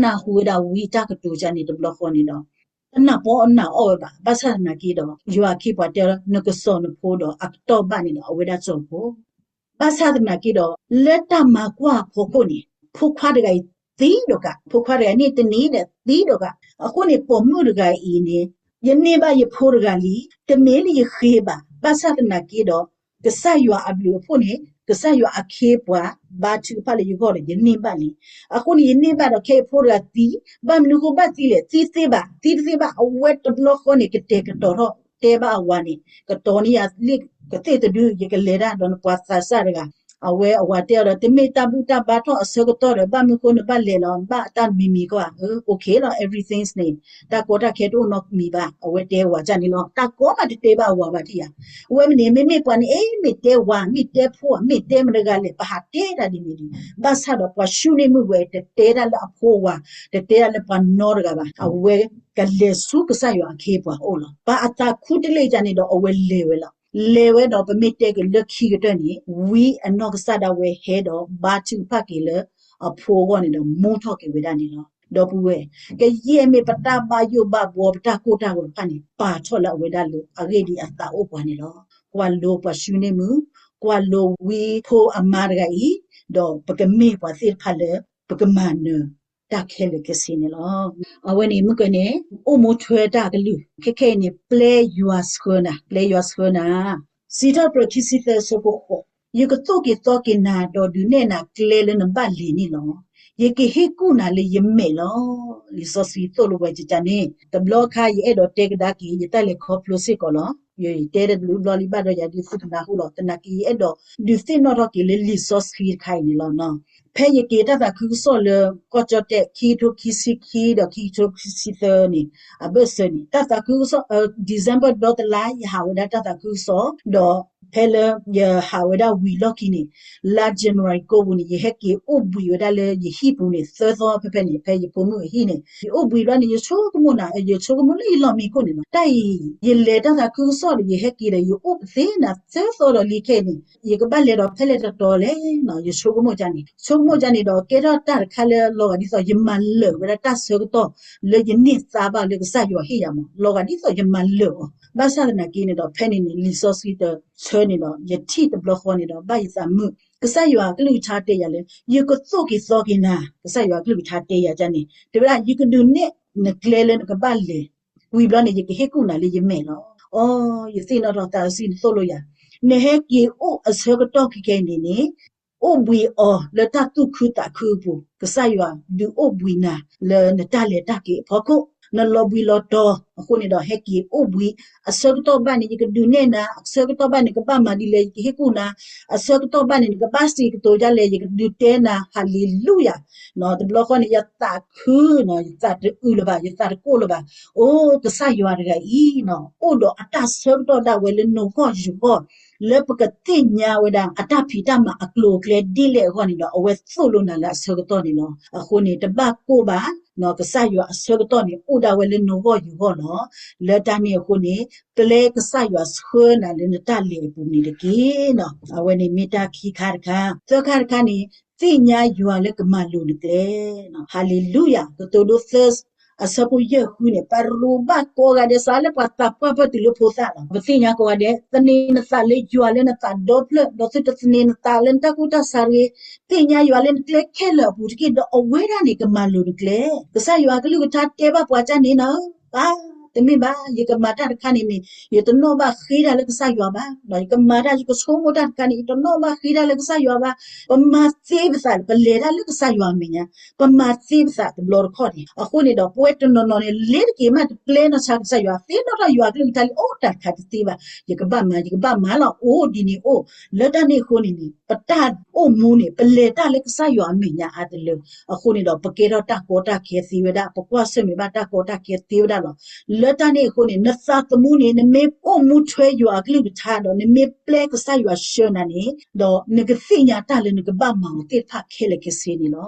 နၢ်ဟူဝဲဒၣ်ဝံတၢ်ကတိၤကန့ၣ်တဘျီဃီန့ၣ်ဒီး တနၢ်ပီၣ်နၢ်အီၣ်ဝဲဘၣ်. ဘၣ်ဆၣ်သနာ်က့ဒီး ယွၤအခ့အပှၤတဲလၢ နကစီၤနဖိဒီးအကတီၢ်ဘၣ်န့ၣ်ဒီး အဝဲဒၣ်ကစီၤဖိ. ဘၣ်ဆၣ်သနာ်က့ဒီး လၢတၢ်မၤကွၢ်အဖီခိၣ်န့ၣ် ဖိခွါတဂၤအံၤသံဒီးကး, ဖိခွါတဂၤန့ၣ်တနံၤဒီး သံဒီးကး. အဃိန့ၣ် ပိာ်မုၣ်တဂၤအံၤန့ၣ် ယန့ၢ်ဘၣ်ယဖိတဂၤလံ, တမ့ၢ်လၢယဃ့ဘၣ်. ဘၣ်ဆၣ်သနာ်က့ဒီး ကစၢ်ယွၤအဘျုးအဖှိၣ်န့ၣ် ကစၢ်ယွၤအခ့အပှၤ ဘါထုကဖၣ်လၢယဂီၢ်ဒီး ယန့ၢ်ဘၣ်လံ. အဃိန့ၣ် ယန့ၢ်ဘၣ်ဒီး ခဲအံၤဖိတဂၤသံ, ဘၣ်မနုၤအဃိဘၣ်သံလဲၣ်, သံသ့ဘၣ်, သံတသ့ဘၣ်. အဝဲတဘျီဃီန့ၣ် ကတဲာ်ကတီၤထီၣ် တဲဘၣ်အဝၤန့ၣ် ကတီၤန့ၢ်ယၤလ့ၣ်ကသ့ၣ်တဒု, ယကလဲၤတၢ်ဒီးနပှၤသးစၢ်တဂၤ. အဝဲအဝၤတဲအီၤဒီး တမ့ၢ်တၢ်ဘူၣ်တၢ်ဘါထီၣ်အဆၢကတီၢ်ဒီး ဘၣ်မနုၤအဃိနဘၣ်လဲၤလီၤ, ဘၣ်အတၢ်မံၤမံၤကီးဧါ. အၢ okay လီၤ, everything န့ၣ် တၢ်ကီတၢ်ခဲတအိၣ်နီတမံၤဘၣ်. အဝဲတဲဝၤဒ်န့ၣ်လီၤ. တၢ်ကီမးတတဲဘၣ်အဝၤဘၣ်ထံၣ်ဧါ. အဝဲမ့ၢ်န့ၣ် မ့မ့ၢ်ပှၤန့ၣ် အ့ မ့ၢ်တဲဝၤ မ့ၢ်တဲဖိ မ့ၢ်တဲမတၤတဂၤလဲၣ်, ပဟးတဲတၢ်ဒ်န့ၣ်ဒ်န့ၣ်. ဘၣ်ဆၣ်ဒီးပှၤၡူန့ၢ်မုၣ်ဝဲ တတဲတၢ်လၢအဖိအဝၤ, တတဲတၢ်လၢပှၤနီတဂၤဘၣ်. အဝဲကလဲၤဆူကစၢ်ယွၤအခ့အပှၤအအိၣ်လီၤ. ပှၤအသးခူတလ့ၢ်ဒ်န့ၣ်ဒီး အဝဲလဲၤဝဲလီၤ. လဲၤဝဲဒီး ပမ့ၢ်တဲက့ၤလၢခံကတၢၢ်န့ၣ် ဝံအနီၢ်ကစၢ်ဒၣ်ဝဲဟဲဒီး ဘါထုကဖၣ်က့ၤလၢအဖိအဂီၢ်န့ၣ်ဒီး မူထီၣ်က့ၤဝဲဒၣ်န့ၣ်လီၤ. ဒီပုၢ်ဝဲၢ်, ကယဲၢ်မ့ၢ်ပတၢ်ဘၣ်ယိၣ်ဘၣ်ဘှီ ပတၢ်ကိၢ်တၢ်ဂီၤတဖၣ်န့ၣ် ပာ်ထီၣ်လၢအဝဲဒၣ်လၢ အဂ့ၢ်ဒ်အသးအိၣ်ပှၤန့ၣ်လီၤ. ကွၢ်လိပှၤၡူန့ၢ်မုၣ်, ကွၢ်လိဝံဖိအမါတဂၤအံၤ, ဒီးပကမ့ၢ်ပှၤသ့ၣ်တဖၣ်လၢ ပကမၤနၢၤတၢ်ခဲလၢာ်ခဲဆ့န့ၣ်လီၤ. အဝဲန့ၣ်မုၢ်ကန့ၣ် အိၣ်မူထွဲတၢ်ကလုၢ်, ခဲခဲအံၤန့ၣ် ပျဲယွၤဆှၢနၤ, ပျဲယွၤဆှၢနၤ. စံးထီၣ်ပတြၢၤခံဆံသၢ အဆၢဖိဃိး, ယကသိၣ်က့ၤသီက့ၤနၤ ဒီးဒုးနဲၣ်နၤကျဲလၢနဘၣ်လဲၤန့ၣ်လီၤ. ယကဟ့ၣ်ကူၣ်နၤလၢယမဲာ်လီၤ. လံာ်စီဆှံသိၣ်လိဝဲဒ်န့ၣ်, တဘျီခါယအဲၣ်ဒိးတဲကဒါက့ၤ ယတၢ်လဲၤခီဖျိစ့ၢ်ကီးလီၤ. ယတဲတဘျုးဘျီလံဘၣ်ဒီး ယၤဒုးသုကနၢ်ဟူလီၤ. သနာ်က့ ယအဲၣ်ဒိး ဒုးသ့ၣ်နီၣ်ထီၣ်က့ၤလၢလံာ်စီဆှံတခါအံၤန့ၣ်လီၤ. ဖဲယက့ၤတၢ်သးခုကစီၣ်လၢ ကီၢ်ကၠီၣ်တဲၣ် ခံကထိခံဆံခံဒီး ခံကထိခံဆံသၢန့ၣ် အဘၢၣ်စၢၤန့ၣ် တၢ်သးခုကစီၣ် December ဒီတလါ ယဟးဝဲဒၣ်တၢ်သးခုကစီၣ်, ဒီးဖဲလၢယဟးဝဲဒၣ်ဝံၤလီၢ်ခံန့ၣ် လါ January ကိးပူၤန့ၣ် ယဟဲက့ၤအိၣ်ဘှံးဝဲဒၣ်လၢယဟံၣ်ပူၤန့ၣ် သၢသီဖဲဖဲန့ၣ် ဖဲယဖိမုၣ်အဟံၣ်န့ၣ် ယအိၣ်ဘှံးဘျီန့ၣ် ယဆိကမိၣ်နၤ, ယဆိကမိၣ်လၢယလီၢ်မံခိၣ်န့ၣ်လီၤ. တၢ်အံၤ ယလဲၤတၢ်သးခုကစီၣ်ဒီး ယဟဲက့ၤဒီး ယအိၣ်ပသ့နၤသၢသီဒီးလံခဲအံၤန့ၣ် ယကဘၣ်လဲၤဒီးဖဲလဲၣ်တတီၤလဲၣ်နီၤ, ယဆိကမိၣ်ဒ်န့ၣ်, ဆိကမိၣ်ဒ်န့ၣ်ဒီး ကဲထီၣ်တၢ်တခါလၢလီၤဂာ်ဒ်သိး ယမၤလၢာ်ဝဲဒၣ်တၢ်ဆၢကတီၢ်လၢယန့ၢ်သါဘၣ်လၢကစၢ်ယွၤဟ့ၣ်ယၤမး, လီၤဂာ်ဒ်သိးယမၤလၢာ်အီၤ, ဘၣ်ဆၣ်သနာ်က့န့ၣ်ဒီး ဖဲန့ၣ်န့ၣ် လံာ်စီဆှံတဆၢန့ၣ်ဒီး ယထံၣ်တဘျီဃီန့ၣ်ဒီး ဘၣ်ယသးမုာ်, ကစၢ်ယွၤအကလုၢ်ကထါတဲယၤလၢ ယကသိၣ်က့ၤသီက့ၤနၤ, ကစၢ်ယွၤအကလုၢ်ကထါတဲယၤဒ်န့ၣ် တဲဝဲဒၣ် ယကဒုးနဲၣ်နကျဲလၢနကဘၣ်လဲၤ ဝံၤဘျီန့ၣ် ယကဟ့ၣ်ကူၣ်နၤလၢယမဲာ်လီၤ. အီ, ယသ့ၣ်နီၣ်ထီၣ်သးစံးသိၣ်လိယၤ, နဟဲက့ၤအိၣ်အဆၢကတီၢ်ခဲခဲအံၤန့ၣ်န့ၣ်, အိၣ်ဘှံးအီၤလၢတၢ်သူၣ်ခုသးခုအပူၤ, ကစၢ်ယွၤဒုးအိၣ်ဘှံးနၤလၢနတၢ်လဲၤတၢ်က့ၤအဖီခိၣ်, နလီၤဘှံးလီၤတီၤအဃိန့ၣ်ဒီး ဟဲက့ၤအိၣ်ဘှံးအဆၢကတီၢ်ဘၣ်န့ၣ် ယကဒုးနဲၣ်နၤ, အဆၢကတီၢ်ဘၣ်န့ၣ် ကဘၣ်မၤဒ်လဲၣ် ယကဟ့ၣ်ကူၣ်နၤ, အဆၢကတီၢ်ဘၣ်န့ၣ် နကဘၣ်စံးကတိၤဒ်လဲၣ် ယကဒုးတဲနၤ, ဟၤလ့လူယၤ တဘျီဃီန့ၣ် ယသးခုနီၤ, ယသးတအုးလၢၤဘၣ်, ယသးတကိၢ်လၢၤဘၣ်. အိ, ကစၢ်ယွၤတဂၤအံၤနီၤ, အိၣ်ဒီးအတၢ်ဆၢကတီၢ်ဒၣ်ဝဲလၢနဂီၢ်ယဂီၢ်, လၢပကသ့ၣ်ညါဝဲဒၣ်အတၢ်ဖံးတၢ်မၤအကျိၤအကျဲဒ်လဲၣ်အဂီၢ်န့ၣ်ဒီး အဝဲသိၣ်လိနၤလၢအဆၢကတီၢ်န့ၣ်လီၤ. အဃိန့ၣ် တဘၣ်ကိၢ်ဘၣ်နီၤ, ကစၢ်ယွၤအဆၢကတီၢ်န့ၣ် အိၣ်ဒၣ်ဝဲလၢနဂီၢ်ယဂီၢ်လီၤ. လၢတၢ်န့ၣ်အဃိန့ၣ် ပျဲကစၢ်ယွၤဆှၢနၤလၢနတၢ်လဲၤအပူၤန့ၣ်တက့ၢ်နီၤ. အဝဲန့ၣ်မ့ၢ်တၢ်ခံခါတခါ, သၢခါတခါန့ၣ် သ့ၣ်ညါယွၤလၢကမၤလိၤနကျဲ, ဟၤလ့လူယၤ, ကတိၤဒိသၢ အဆၢဖိယဲၢ်ဃုန့ၣ် ပရိးဘၣ်ကိးဂၤဒဲး စးလၢပှၤသးပှၢ်ပၢၢ်တုၤလၢဖိသၣ်လီၤ. ပသ့ၣ်ညါကိးဂၤဒဲး သန့ၤနသးလၢယွၤလၢနသးဒီဖျၢၣ်, ဒီးသုတသန့ၤနသးလၢနတၢ်ကူၣ်တၢ်ဆးတဂ့ၤ. သ့ၣ်ညါယွၤလၢနကျဲခဲလၢာ်အပူၤတက့ၢ်, ဒီးအဝဲဒၣ်န့ၣ် ကမၤလိၤနကျဲ. ကစၢ်ယွၤအကလုၢ်ကထါတဲဘၣ်ပှၤဒ်န့ၣ်နီၤ, ပၢ်, တမ့ၢ်ဘၣ်, ယကမၤတၢ်တခါန့ၣ်န့ၣ် ယတနီၣ်ဘၣ်ဃ့တၢ်လၢကစၢ်ယွၤဘၣ်, ဒီးယကမၤတၢ် ယကဆိကမိၣ်တၢ်တခါန့ၣ် ယတနီၣ်ဘၣ်ဃ့တၢ်လၢကစၢ်ယွၤဘၣ်. ပမၤသ့ပသး ပလဲၤတၢ်လၢကစၢ်ယွၤအမဲာ်ညါ, ပမၤသ့ပသးတဘျီတခီၣ်န့ၣ်. အဃိန့ၣ်ဒီး ပဝဲတနီၤနီၤန့ၣ် လ့ၤတက့ၤမး တပျဲနီၢ်ဆါကစၢ်ယွၤ, သ့ၣ်နီၣ်ထီၣ်ယွၤအကလုၢ်ကထါလံ, အိၣ်တၢ်တခါတသ့ဘၣ်, ယကဘၣ်မၤ ယကဘၣ်မၤလီၤ, အိၣ်ဒ်န့ၣ်အိၣ်. လၢတၢ်န့ၣ်အဃိန့ၣ်န့ၣ် ပတၢ်အိၣ်မူန့ၣ် ပလဲၤတၢ်လၢကစၢ်ယွၤအမဲာ်ညါအါတလၢ. အဃိန့ၣ်ဒီး ပကဲထီၣ်တၢ်ကီတၢ်ခဲသ့ဝဲဒၣ်, ပကွၢ်ဆၢၣ်မဲာ်ဘၣ်တၢ်ကီတၢ်ခဲသ့ဝဲဒၣ်လီၤ. လၢ လၢတၢ်န့ၣ်အဃိန့ၣ် နသးသမူန့ၣ် နမ့ၢ်အိၣ်မူထွဲယွၤအကလုၢ်ကထါ ဒီးနမ့ၢ်ပျဲကစၢ်ယွၤဆှၢနၤန့ၣ် ဒီးနကသ့ၣ်ညါတၢ်လၢနကဘၣ်မၤအီၤသ့ၣ်တဖၣ်ခဲလၢာ်ခဲဆ့န့ၣ်လီၤ.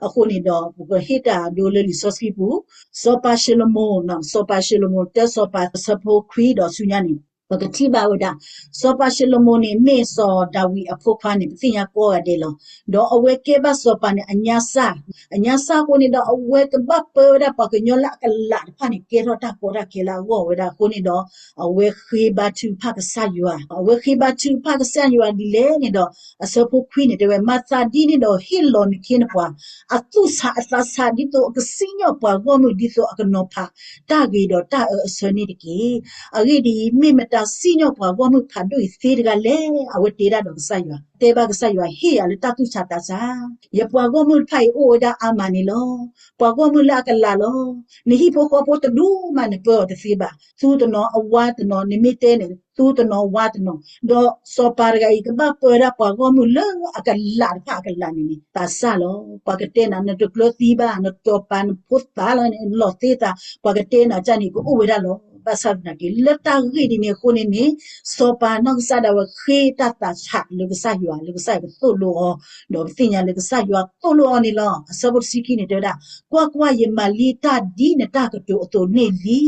အဃိန့ၣ်ဒီး ပကဟ့ၣ်တၢ်ဒိလၢလံာ်စီဆှံပူၤ, စီၤပၤၡလိၤမိၤ, စီၤပၤၡလိၤမိၤ တၢစီၤပၤအဆၢဖိခွံဒီးဆူညါန့ၣ် ပကထံၣ်ဘၣ်ဝဲဒၣ် စီၤပၤၡလိၤမိၤန့ၣ် မ့ၢ်စီၤဒၤဝံးအဖိခွါန့ၣ် ပသ့ၣ်ညါကိးဂၤဒဲးလီၤ. ဒီးအဝဲကဲဘၣ်စီၤပၤန့ၣ် အညါစၢ်, အညါစၢ်အဃိန့ၣ်ဒီး အဝဲကဘၣ်ပၢဝဲဒၣ်ပှၤကညီလၢအကလးတဖၣ်န့ၣ် ကဲထီၣ်တၢ်ကီတၢ်ခဲလၢအဂီၢ်ဝဲဒၣ်အဃိန့ၣ်ဒီး အဝဲဃ့ဘါထုကဖၣ်ကစၢ်ယွၤ, အဝဲဃ့ဘါထုကဖၣ်ကစၢ်ယွၤဒ်လဲၣ်န့ၣ်ဒီး အဆၢဖိခွံန့ၣ် တဲဝဲ မၤသးဒ်န့ၣ်ဒီး ဟ့ၣ်လီၤနခ့နပှၤ အသူၣ်ဆးအသးဆး ဒ်သိးအကစံၣ်ညီၣ်ပှၤဂီၢ်မုၢ် ဒ်သိးအကနီၤဖးတၢ်ဂ့ၤဒီးတၢ်အၢအဆၢန့ၣ်တက့ၢ်. အဂ့ၢ်ဒ်အံၤ, မ့ၢ်မတၤစံၣ်ညီၣ်ပှၤဂီၢ်မုၢ်ဖးဒိၣ်အံၤသ့တဂၤလဲၣ်. အဝဲတဲဒၣ်ဒီးကစၢ်ယွၤ, တဲဘၣ်ကစၢ်ယွၤ, ဟ့ၣ်ယၤလၢတၢ်သူၣ်ဆးသးဆး, ယပှၤဂီၢ်မုၢ်တဖၣ်အံၤအိၣ်ဝဲဒၣ်အါမးန့ၣ်လီၤ. ပှၤဂီၢ်မုၢ်လၢအကလးလီၤ. နဟံၣ်ဖိဃီဖိတဒူၣ်မးနပၢအီၤတသ့ဘၣ်. သူတနီၤအဝါတနီၤ, နမ့ၢ်တဲန့ၣ် သူတနီၤဝါတနီၤ, ဒီးစီၤပၤတဂၤအံၤ ကဘၣ်ပၢဝဲဒၣ်ပှၤဂီၢ်မုၢ်လၢအကလးတဖၣ်အကလးန့ၣ်န့ၣ် သးစၢ်လီၤ. ပှၤကတဲနၤ နတကျၢၤသံဘၣ်, နတီၤပာ်နဖိသၣ်လီၤန့ၣ် လီၤသ့သး, ပှၤကတဲနၤကၢ်န့ၣ် ကအိၣ်ဝဲဒၣ်လီၤ. ဘၣ်ဆၣ်သနာ်က့ လၢတၢ်ဂ့ၢ်ဒ်န့ၣ်အဃိန့ၣ်န့ၣ် စီၤပၤနီၢ်ကစၢ်ဒၣ်ဝဲဃ့တၢ်သးဆးလၢကစၢ်ယွၤ, လၢကစၢ်ယွၤကသိၣ်လိအီၤ, ဒီးပသ့ၣ်ညါလၢကစၢ်ယွၤသိၣ်လိအီၤန့ၣ်လီၤ. အဆၢဖိတဆံခံန့ၣ် တဲဝဲဒၣ်, ကွၢ်ကွၢ်, ယမၤလံတၢ်ဒ်နတၢ်ကတိၤအသိးန့ၣ်လံ.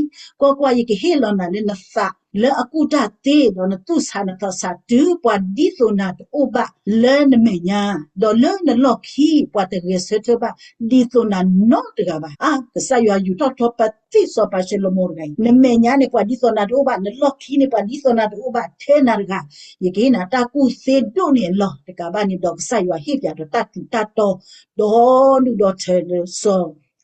ကွၢ်ကွၢ်, ယကဟ့ၣ်လီၤနၤလၢနသးလၢအကူၣ်တၢ်သ့, ဒီးနသူၣ်ဆးနသးဆးတုၤပှၤဒ်သိးနၤတအိၣ်ဘၣ်လၢနမဲာ်ညါ, ဒီးလၢနလီၢ်ခံ ပှၤတဂဲၤဆၢထၢၣ်ဘၣ်ဒ်သိးနၤနီတဂၤဘၣ်. အါ, ကစၢ်ယွၤယူာ်ထီၣ်ထီပသံစီၤပၤၡလိၤမိၤတဂၤအံၤ, နမဲာ်ညါန့ၣ် ပှၤဒ်သိးနၤတအိၣ်ဘၣ်, နလီၢ်ခံန့ၣ် ပှၤဒ်သိးနၤတအိၣ်ဘၣ်ထဲနၤတဂၤ, ယကဟ့ၣ်နၤတၢ်ကူၣ်သ့ဒိၣ်န့ၢ်အလီၢ်. တကးဘၣ်န့ၣ်ဒီး ကစၢ်ယွၤဟ့ၣ်ပၠးဒီးတၢ်ထူးတၢ်တီၤ ဒီဒူၣ်ဒီထၢလၢစီ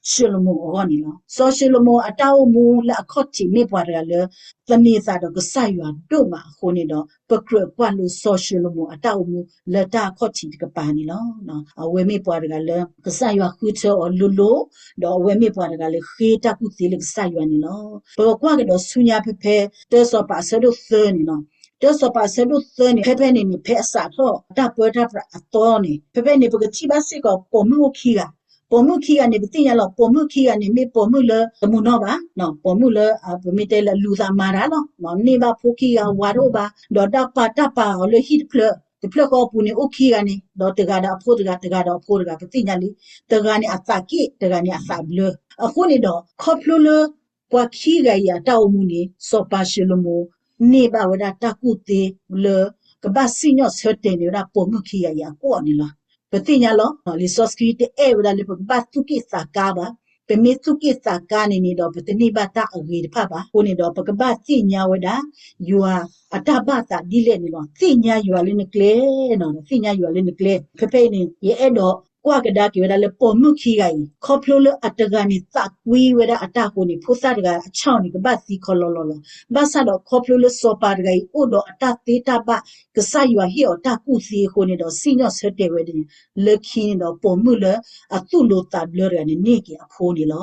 ၤၡလိၤမိၤအဂီၢ်န့ၣ်လီၤ. စီၤၡလိၤမိၤအတၢ်အိၣ်မူလၢအခီၣ်ထံးမ့ၢ်ပှၤတဂၤလၢ သန့ၤသးဒီးကစၢ်ယွၤဒိၣ်မးအဃိန့ၣ်ဒီး ပကြၢးကွၢ်လိစီၤၡလိၤမိၤအတၢ်အိၣ်မူလၢတၢ်အခီၣ်ထံးတကပၤန့ၣ်လီၤ. အဝဲမ့ၢ်ပှၤတဂၤလၢ ကစၢ်ယွၤဃုထၢအီၤလိၤလိၤ, ဒီးအဝဲမ့ၢ်ပှၤတဂၤလၢဃ့တၢ်ကူၣ်သ့လၢကစၢ်ယွၤန့ၣ်လီၤ. ပကကွၢ်ကဒီးဆူညါဖဲဖဲ တၢစီၤပၤအဆၢဒိၣ်သၢန့ၣ်လီၤ. တၢစီၤပၤအဆၢဒိၣ်သၢန့ၣ် ဖဲဖဲန့ၣ်န့ၣ် ဖဲအစးထီၣ်တၢ်ပၢတၢ်ပြးအသီန့ၣ် ဖဲဖဲန့ၣ် ပကထံၣ်ဘၣ်စ့ၢ်ကီးပိာ်မုၣ်အိၣ်ခံဂၤ, ပိာ်မုၣ်ခံဂၤန့ၣ် ပသ့ၣ်ညါလီၤ. ပိာ်မုၣ်ခံဂၤန့ၣ် မ့ၢ်ပိာ်မုၣ်လၢတမူနီၢ်ဘၣ်, ပိာ်မုၣ်လၢ ပမ့ၢ်တဲလၢလူၤသးမၤတၢ်လီၤ. န့ၢ်ဘၣ်ဖိခံဂၤဝၤတအိၣ်ဘၣ်, ဒီးတၢ်ပာ်တၢ်ပာ်အီၤလၢဟံၣ်တဖျၢၣ်, တဖျၢၣ်ဃီအပူၤန့ၣ် အိၣ်ခံဂၤန့ၣ်, ဒီးတဂၤဒီးအဖိတဂၤ, တဂၤဒီးအဖိတဂၤ, ပသ့ၣ်ညါလံ, တဂၤန့ၣ်အသးက့ၣ်, တဂၤန့ၣ်အသးဘျၢ. အဃိန့ၣ်ဒီး ခီဖျိလၢ ပှၤခံဂၤအံၤအတၢ်အိၣ်မူန့ၣ် စီၤပၤၡလိၤမိၤ န့ၢ်ဘၣ်ဝဲဒၣ်တၢ်ကူၣ်သ့လၢ ကဘၣ်စံၣ်ညီၣ်ဆၢတဲာ်န့ၢ်ဝဲဒၣ်ပိာ်မုၣ်ခံဂၤအံၤအကွီၢ်န့ၣ်လီၤ. ပသ့ၣ်ညါလီၤ. လံာ်စီဆှံတအဲၣ်ဝဲဒၣ်လၢပကဘၣ်သူၣ်က့ၣ်သးကါဘၣ်. ပမ့ၢ်သူၣ်က့ၣ်သးကါန့ၣ်န့ၣ်ဒီး ပတန့ၢ်ဘၣ်တၢ်အဂ့ၤတဖၣ်ဘၣ်. အဃိန့ၣ်ဒီး ပကဘၣ်သ့ၣ်ညါဝဲဒၣ် ယွၤအတၢ်ဘၣ်သးဒ်လဲၣ်န့ၣ်လီၤ. သ့ၣ်ညါယွၤလၢနကျဲ, သ့ၣ်ညါယွၤလၢနကျဲ. ဖဲဖဲအံၤန့ၣ် ယအဲၣ်ဒိးကွၢ်ကဒါက့ၤဝဲဒၣ်လၢပိာ်မုၣ်ခံဂၤအံၤ, ခီဖျိလၢအတဂၤန့ၣ်သးကွံဝဲဒၣ်အတၢ်အဃိန့ၣ် ဖိသၣ်တဂၤအဆၣ်အီၤန့ၣ် ကဘၣ်သံခီလီၤလီၤလီၤ. ဘၣ်ဆၣ်ဒီးခီဖျိလၢစီၤပၤတဂၤအံၤ အိၣ်ဒီးအတၢ်သ့တၢ်ဘၣ် ကစၢ်ယွၤဟ့ၣ်အီၤတၢ်ကူၣ်သ့အဃိန့ၣ်ဒီး စံၣ်ညီၣ်ဆၢတဲာ်ဝဲဒၣ်န့ၣ် လၢခံန့ၣ်ဒီး ပိာ်မုၣ်လၢအသူၣ်လိၤသးဘျၢတဂၤန့ၣ် န့ၢ်က့ၤအဖိန့ၣ်လီၤ.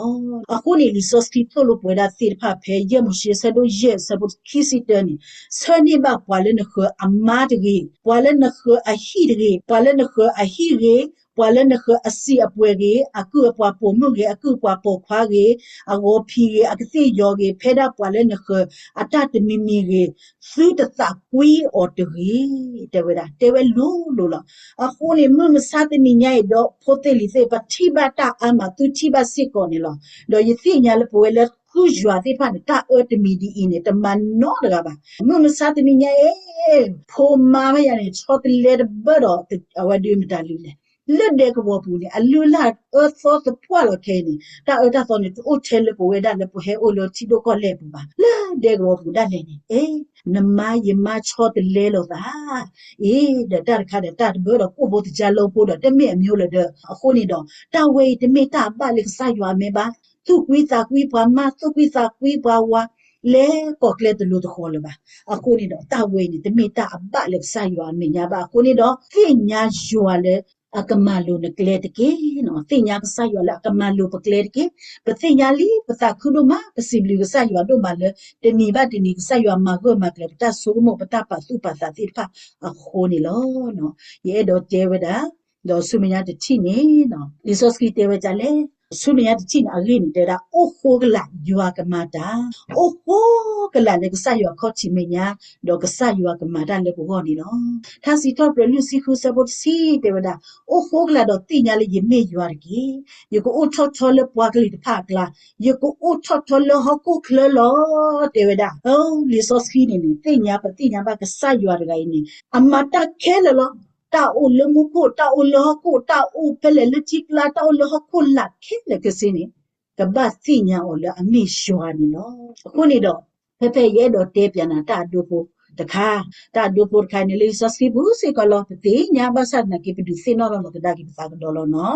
အဃိန့ၣ် လံာ်စီဆှံသိၣ်လိပှၤဒၣ်သ့ၣ်တဖၣ်ဖဲ ယဲၢ်မိၤၡ့ အဆၢဒိၣ်ယဲၢ် အဆၢဖိခံဆံတၢန့ၣ်, ဆၢန့ၢ်ဘၣ်ပှၤလၢနဃၢၤအမါတဂ့ၤ, ပှၤလၢနဃၢၤအဟံၣ်တဂ့ၤ, ပှၤလၢနဃၢၤအဟံၣ်ဂ့ၤ, ပှၤလၢနဃၢၤအစံာ်အပှဲၤဂ့ၤ, အကုၢ်အပှၤပိာ်မုၣ်ဂ့ၤ, အကုၢ်အပှၤပိာ်ခွါဂ့ၤ, အဂီၤဖံးဂ့ၤ, အကသ့ၣ်ယီၤဂ့ၤ, ဖဲဒၣ်ပှၤလၢနဃၢၤအတၢ်တမံၤမံၤဂ့ၤ, သုတသးကွံအီၤတဂ့ၤ, တဲဝဲဒၣ်, တဲဝဲလိၤလိၤလီၤ. အဃိန့ၣ် မုၢ်မဆါတနံၤညါအံၤ ဒီးဖိသ့ၣ်လံၤသ့ၣ် ပထံၣ်ဘၣ်တၢ်အါမး သုထံၣ်ဘၣ်စ့ၢ်ကီးန့ၣ်လီၤ. ဒီးယသ့ၣ်ညါလၢပဝဲလၢဃုယွၤသ့ၣ်တဖၣ်န့ၣ် တၢ်အၢတမံၤဒ်အံၤန့ၣ် တမၤနီတဂၤဘၣ်. မုၢ်မဆါတနံၤညါအံၤ ဖိမါဘၣ်ယၤန့ၣ် ဆီတလဲတဘၢဒီး အဝဲဒုးမတၤလုၢ်လဲၣ်. လၢဒဲကဝီၤပူၤန့ၣ် အလုၢ်အလၢ်အၢသီသပှၢ်လီၤခဲအံၤန့ၣ် တၢ်အၢတၢ်သီန့ၣ် တအိၣ်ထဲလၢပဝဲဒၣ်လၢပဟဲအိၣ်လၢထံဒိၣ်ကီၢ်လဲၢ်ပူၤဘၣ်. လၢဒဲကဝီၤပူၤဒၣ်လဲာ်န့ၣ် အဲ နမါယမါဆီတလဲလိာ်သး အ့ ဒီးတၢ်တခါဒီးတၢ်တဘၢဒီးကိၣ်ဖိသကါလၢဖိဒီးတမ့ၢ်အမံၤလၢၤဒီး အဃိန့ၣ်ဒီး တၢ်ဝဲအံၤတမ့ၢ်တၢ်အဘၣ်လၢကစၢ်ယွၤအမဲာ်ဘၣ်. သူၣ်ကွံသးကွံပှၤမါ သူၣ်ကွံသးကွံပှၤဝၤ လဲၤကီၢ်ကျဲတလိၤတဃီၤလၢၤဘၣ်. အဃိန့ၣ်ဒီး တၢ်ဝဲအံၤန့ၣ် တမ့ၢ်တၢ်အဘၣ်လၢကစၢ်ယွၤအမဲာ်ညါဘၣ်. အဃိန့ၣ်ဒီး သ့ၣ်ညါယွၤလၢအကမၤလိၤနကျဲတက့ၢ်. သ့ၣ်ညါကစၢ်ယွၤလၢအကမၤလိၤပကျဲတက့ၢ်. ပသ့ၣ်ညါလံ ပသးခုဒိၣ်မး ပစံးဘျုးကစၢ်ယွၤဒိၣ်မးလၢ တနံၤဘၣ်တနံၤ ကစၢ်ယွၤမၤဂၢၢ်မၤကျၢၤ ပတၢ်ဆိကမိၣ် ပတၢ်ပာ်သူၣ်ပာ်သးသ့ၣ်တဖၣ်အဃိန့ၣ်လီၤ. ယအဲၣ်ဒိးတဲဝဲဒၣ် ဒီးဆူမဲာ်ညါတထံၣ်န့ၣ် လံာ်စီဆှံတဲဝဲဒ်လဲၣ် ဆူမဲာ်ညါတထံၣ်န့ၣ် အဂ့ၢ်န့ၣ် တဲဝဲဒၣ် အိၣ်ဃိကလာ်ယွၤကမၤတၢ်, အိၣ်ဃိကလာ်လၢကစၢ်ယွၤခီၣ်ထံးမဲာ်ညါ, ဒီးကစၢ်ယွၤကမၤတၢ်လၢပဂီၢ်န့ၣ်လီၤ. ထါစံးထီၣ်ပတြၢၤလွံၢ်ဆံဃုဆၢဖိတဆံ တဲဝဲဒၣ်, အိၣ်ဃိကလာ်ဒီးသ့ၣ်ညါလၢယမ့ၢ်ယွၤတက့ၢ်. ယကအိၣ်ထီၣ်ထီလၢပှၤကလုာ်တဖၣ်အကျါ, ယကအိၣ်ထီၣ်ထီလၢဟီၣ်ခိၣ်ချၢလီၤ. တဲဝဲဒၣ် လံာ်စီဆှံန့ၣ်န့ၣ် သ့ၣ်ညါ ပသ့ၣ်ညါဘၣ်ကစၢ်ယွၤတဂၤအံၤန့ၣ် အမၤတၢ်ခဲလၢာ်လီၤ. တၢ်အိၣ်လၢမူခိၣ်, တၢ်အိၣ်လၢဟီၣ်ခိၣ်, တၢ်အိၣ်ဖဲလဲၣ်လၢထံကျါ, တၢ်အိၣ်လၢဟီၣ်ခိၣ်လာ်ခဲလၢာ်ခဲဆ့န့ၣ် ကဘၣ်သ့ၣ်ညါအီၤလၢအမ့ၢ်ယွၤန့ၣ်လီၤ. အဃိန့ၣ်ဒီး ဖဲဖဲယအဲၣ်ဒိးတဲပၠးနၤတၢ်အဒိဖိတခါ, တၢ်အဒိဖိတခါန့ၣ် လံာ်စီဆှံပူၤစ့ၢ်ကီးလီၤ. ပသ့ၣ်ညါဘၣ်ဆၣ်သနာ်က့ ပဒုးသ့ၣ်နီၣ်ထီၣ်လီၤကဒါက့ၤပသးကဒီးလီၤနီၤ.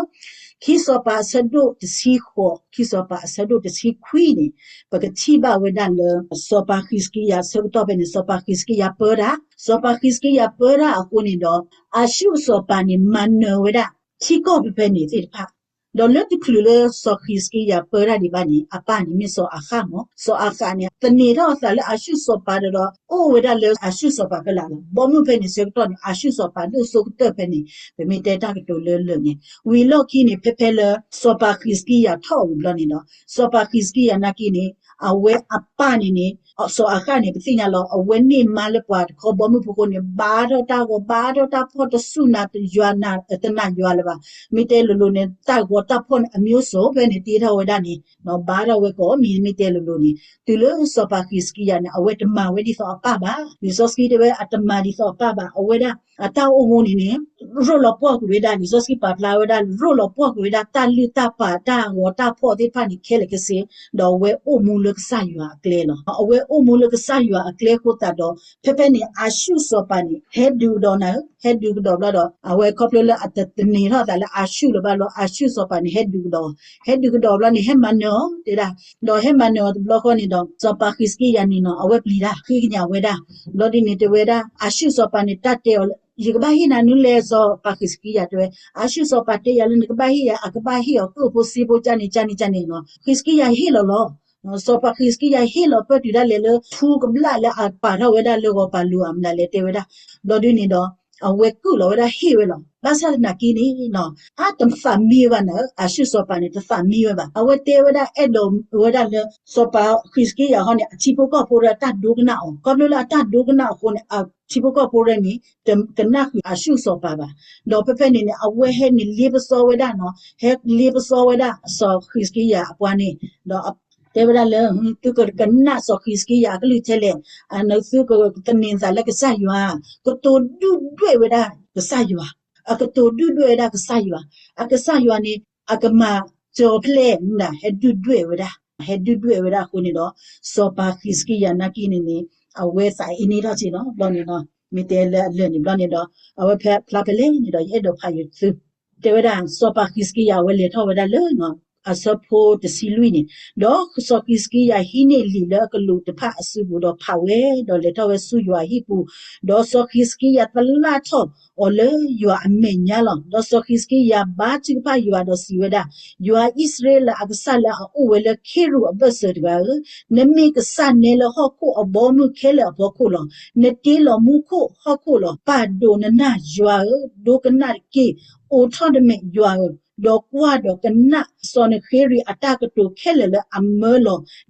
ခံစီၤပၤအဆၢဒိၣ်တဆံဃိး, ခံစီၤပၤအဆၢဒိၣ်တဆံခွံန့ၣ် ပကထံၣ်ဘၣ်ဝဲဒၣ်လၢ စီၤပၤဃံးစကံယၤအဆၢကတီၢ်ဖဲန့ၣ် စီၤပၤဃံးစကံယၤပၢတၢ်, စီၤပၤဃံးစကံယၤပၢတၢ်အဃိန့ၣ်ဒီး အၤၡူၣ်စီၤပၤန့ၣ် မၤနၢၤဝဲဒၣ် ထံကီၢ်ဖဲဖဲန့ၣ်သ့ၣ်တဖၣ် ဒီးလၢတချုးလၢစီၤဃံးစကံယၤပၢတၢ်ဒံးဘၣ်န့ၣ် အပၢ်န့ၣ်မ့ၢ်စီၤအၤဃၣ်မး, စီၤအၤဃၣ်န့ၣ် သန့ၤထီၣ်အသးလၢအၤၡူၣ်စီၤပၤဒီး အိၣ်ဝဲဒၣ်လၢအၤၡူၣ်စီၤပၤဖဲလၢ်လီၤ. ဘီမုၢ်ဖဲန့ၣ်ဆၢကတီၢ်န့ၣ် အၤၡူၣ်စီၤပၤဒိၣ်စိကတၢၢ်ဖဲန့ၣ် ပမ့ၢ်တဲတၢ်ကတိၤလၢလၢာ်န့ၣ် ဝံၤလီၢ်ခံန့ၣ် ဖဲဖဲလၢ စီၤပၤဃံးစကံယၤထီၣ်ဝံၤဘျီန့ၣ်ဒီး စီၤပၤဃံးစကံယၤနာ်က့န့ၣ် အဝဲအပၢ်န့ၣ်န့ၣ် စီၤအၤဃၣ်န့ၣ် ပသ့ၣ်ညါလီၤ အဝဲန့ၢ်မါလၢပှၤတခီဘီမုၢ်ဖိဃိန့ၣ် ဘါထီၣ်တၢ်ဂီၤ ဘါထီၣ်တၢ်ဖှီၣ် တစူၢ်နာ်ယွၤ တနာ်ယွၤလၢၤဘၣ်. မ့ၢ်တဲလိၤလိၤန့ၣ် တၢ်ဂီၤတၢ်ဖှီၣ်န့ၣ် အမံၤအိၣ်စိၤဖဲန့ၣ် တ့ထီၣ်ဝဲဒၣ်န့ၣ် ဘါထီၣ်ဝဲကိးမံၤ မ့ၢ်တဲလိၤလိၤန့ၣ် တုၤလၢစီၤပၤဃံးစကံယၤန့ၣ် အဝဲတမၤဝဲဒ်သိးအပၢ်ဘၣ်. လံာ်စီဆှံတဲဝဲ အတမၤဒ်သိးအပၢ်ဘၣ်. အဝဲဒၣ် အတၢ်အိၣ်မူန့ၣ်န့ၣ် ရိၣ်လီၤပှီၢ်ကွံာ်ဝဲဒၣ် လံာ်စီဆှံပာ်ဖျါဝဲဒၣ် ရိၣ်လီၤပှီၢ်ကွံာ်ဝဲဒၣ် တၢ်လုၢ်တၢ်ပာ်တၢ်ဂီၤတၢ်ဖှီၣ်သ့ၣ်တဖၣ်န့ၣ် ခဲလၢာ်ခဲဆ့ ဒီးအဝဲအိၣ်မူလၢကစၢ်ယွၤအကျဲလီၤ. အဝဲအိၣ်မူလၢကစၢ်ယွၤအကျဲအဃိသတးဒီး ဖဲဖဲန့ၣ် အၤၡူၣ်စီၤပၤန့ၣ် ဟဲဒုးကဒီးနၤဧၢ, ဟဲဒုးကဒီးဘျီဒီး အဝဲခီဖျိလၢအတသန့ၤထီၣ်အသးလၢအၤၡူၣ်လၢၤဘၣ်လီၤ အၤၡူၣ်စီၤပၤန့ၣ် ဟဲဒုးကဒီး, ဟဲဒုးကဒီးဘျီန့ၣ် ဟဲမၤနၢၤအီၤတဲဒၣ်, ဒီးဟဲမၤနၢၤအီၤတဘျီဃီန့ၣ်ဒီး စီၤပၤဃံးစကံယၤန့ၣ်နီၤ အဝဲပျံၤတၢ် ဃ့ကညးဝဲဒၣ်, ဘျီဒ်န့ၣ်တဲဝဲဒၣ် အၤၡူၣ်စီၤပၤန့ၣ် တၢ်တဲအီၤလၢ ယကဘၣ်ဟ့ၣ်နၤနုၤလဲၣ် စီၤပၤဃံးစကံယၤတဲဝဲ, အၤၡူၣ်စီၤပၤတဲယၤလၢနကဘၣ်ဟ့ၣ်ယၤ အကဘၣ်ဟ့ၣ်အီၤကျိၣ်ဖိစ့ဖိ ကန့ၣ် ကန့ၣ် ကန့ၣ်နီၤ, ဃံးစကံယၤဟ့ၣ်လီၤလီၤ စီၤပၤဃံးစကံယၤဟ့ၣ်လီၤပၢၢ်တုၤဒၣ်လဲာ်လၢ ထူကဘျၣ်လၢအပာ်ထီၣ်ဝဲဒၣ်လၢဂီၤပၤလူၤအမနုၤလဲၣ်တဲဝဲဒၣ်, ဘျီဒ်န့ၣ်ဒီး အဝဲကုၣ်လီၤဝဲဒၣ်ဟ့ၣ်ဝဲလီၤ. ဘၣ်ဆၣ်သနာ်က့န့ၣ်နီၤ အတသးမံဝဲဘၣ်နၤဧၢ, အၤၡူၣ်စီၤပၤန့ၣ် တသးမံဝဲဘၣ်. အဝဲတဲဝဲဒၣ်အဲၣ်ဒိးဝဲဒၣ်လၢ စီၤပၤဃံးစကံယၤဟီန့ၣ် အထံဖိကီၢ်ဖိရဲၣ်တၢ်ဒိကနၣ်အီၤ, ခီဖျိလၢအတၢ်ဒိကနၣ်အဃိန့ၣ် အထံဖိကီၢ်ဖိရဲၣ်န့ၣ် တကနၣ်ဃုာ်အၤၡူၣ်စီၤပၤဘၣ်. ဒီးဖဲဖဲန့ၣ်န့ၣ် အဝဲဟဲန့ၣ်လ့ပစီဝဲဒၣ်နီၤ, ဟဲလ့ပစီဝဲဒၣ်စီၤဃံးစကံယၤအပှၤန့ၣ်, ဒီးတဲဝဲဒၣ်လၢ သုကကနၣ်စီၤဃံးစကံယၤအကလုၢ်ထဲလဲၣ်, နသုကသန့ၤသးလၢကစၢ်ယွၤ, ကတိၤဒုၣ်ဒွဲၣ်ဝဲဒၣ်ကစၢ်ယွၤ, အကတိၤဒုၣ်ဒွဲၣ်ဝဲဒၣ်ကစၢ်ယွၤ, အကစၢ်ယွၤန့ၣ် အကမၤစၢၤအီၤဖဲလဲၣ်မနုၤ ဟဲဒုၣ်ဒွဲၣ်ဝဲဒၣ်, ဟဲဒုၣ်ဒွဲၣ်ဝဲဒၣ်အဃိန့ၣ်ဒီး စီၤပၤဃံးစကံယၤနာ်က့န့ၣ်န့ၣ် အဝဲသးအ့န့ၢ်ထီၣ်စ့ၢ်နီၤ ဘျီန့ၣ်နီၤ, မ့ၢ်တဲလၢအလၢာ်န့ၣ်ဘျီန့ၣ်ဒီး အဝဲဖျါဖဲလဲၣ်န့ၣ်ဒီး ယအဲၣ်ဒိးဖးယုာ်သု တဲဝဲဒၣ် စီၤပၤဃံးစကံယၤအဝဲလဲၤထီၣ်ဝဲဒၣ်လၢ အဆၢဖိတဆံလွံၢ်န့ၣ်, ဒီးစီၤဃံးစကံယၤဟံးန့ၢ်လံာ်လၢအကလူးတဖၣ်အစုပူၤဒီးဖးဝဲ, ဒီးလဲၤထီၣ်ဝဲဆူယွၤအဟံၣ်ပူၤ, ဒီးစီၤဃံးစကံယၤသလၣ်ထီၣ်အီၤလၢယွၤအမဲာ်ညါလီၤ. ဒီးစီၤဃံးစကံယၤဘါထုကဖၣ်ယွၤဒီးစံးဝဲဒၣ်, ယွၤအံၣ်စရ့လးအကစၢ်လၢအအိၣ်ဝဲလၢခ့ရူးအဘၢၣ်စၢၤတဂၤဧၢ, နမ့ၢ်ကစၢ်နဲလၢဟီၣ်ခိၣ်အဘီအမုၢ်ခဲလၢာ်အဖီခိၣ်လီၤ. နတ့လီၤမူခိၣ်ဟီၣ်ခိၣ်လီၤ. ပာ်ဒိၣ်နနၢ်ယွၤဧၢ, ဒိကနၣ်တက့ၢ်. အိးထီၣ်နမဲာ်ယွၤဧၢ, ဒီးကွၢ်ဒီးကနၣ်စီၤနဃ့ရံးအတၢ်ကတိၤခဲလၢာ်လၢအမၢ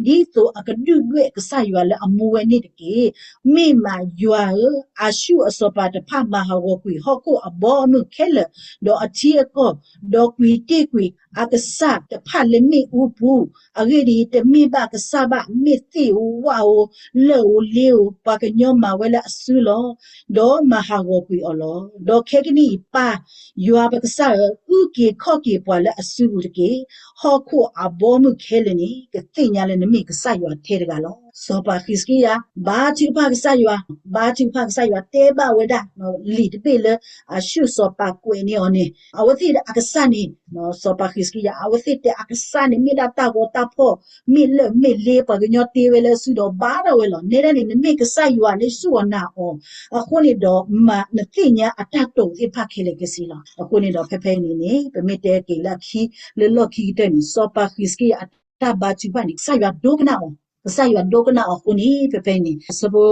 လီၤ, ဒ်သိးအကဒုၣ်ဒွဲၣ်ကစၢ်ယွၤလၢအမူဝဲန့ၣ်တက့ၢ်. မ့ၢ်မးယွၤဧၢ, အၤၡူၣ်အစီၤပၤတဖၣ်မၤဟးဂီၤကွံာ်ဟီၣ်ခိၣ်အဘီအမုၢ်ခဲလၢာ်, ဒီးအထံအကီၢ်, ဒီးကွံာ်တ့ၢ်ကွံာ်အကစၢ်တဖၣ်လၢမ့ၣ်အူပူၤ, အဂ့ၢ်ဒ်အံၤ, တမ့ၢ်ဘၣ်ကစၢ်ဘၣ်, မ့ၢ်သ့ၣ်ဧိၤဝၣ်ဧိၤ, လၢၢ်ဧိၤလ့ဧိၤ, ပှၤကညီမၤဝဲလၢအစုလီၤ. ဒီးမၤဟးဂီၤကွံာ်အီၤလီၤ. ဒီးခဲကနံၣ်အံၤပၢ်, ယွၤပကစၢ်ဧၢ, အုၣ်က့ၤခီၣ်က့ၤပှၤလၢအစုပူၤတက့ၢ်. ဟီၣ်ခိၣ်အဘီအမုၢ်ခဲလၢာ်န့ၣ် ကသ့ၣ်ညါလၢနမ့ၢ်ကစၢ်ယွၤထဲတဂၤလီၤ. စီၤပၤဃံးစကံယၤ ဘါထုကဖၣ်ကစၢ်ယွၤ, ဘါထုကဖၣ်ကစၢ်ယွၤ တဲဘၣ်ဝဲဒၣ် လံာ်တဘ့ၣ်လၢအၤၡူၣ်စီၤပၤကွဲးန့ၢ်အီၤန့ၣ် အဝဲသ့ၣ်အကစၢ်န့ၣ် စီၤပၤဃံးစကံယၤ အဝဲသ့ၣ်တဲအကစၢ်န့ၣ် မ့ၢ်ဒၣ်တၢ်ဂီၤတၢ်ဖှီၣ် မ့ၢ်လၢၢ်မ့ၢ်လ့ ပှၤကညီတ့ဝဲလၢအစုဒီးဘါထီၣ်ဝဲလီၤ. နဲဒၣ်န့ၣ် နမ့ၢ်ကစၢ်ယွၤလၢဆူၣ်အီၤနာ်အီၤ, အဃိန့ၣ်ဒီး မၤနသ့ၣ်ညါအတၢ်တိာ်သ့ၣ်တဖၣ်ခဲလၢာ်ခဲဆ့လီၤ. အဃိန့ၣ်ဒီး ဖဲဖဲအံၤန့ၣ်န့ၣ် ပမ့ၢ်တဲက့ၤလၢအခံ လၢလီၢ်ခံကတၢၢ်န့ၣ် စီၤပၤဃံးစကံယၤအတၢ်ဘါထုကဖၣ်န့ၣ် ကစၢ်ယွၤဒိကနၣ်အီၤ, ကစၢ်ယွၤဒိကနၣ်အီၤအဃိန့ၣ် ဖဲဖဲအံၤန့ၣ် အဆၢဖိ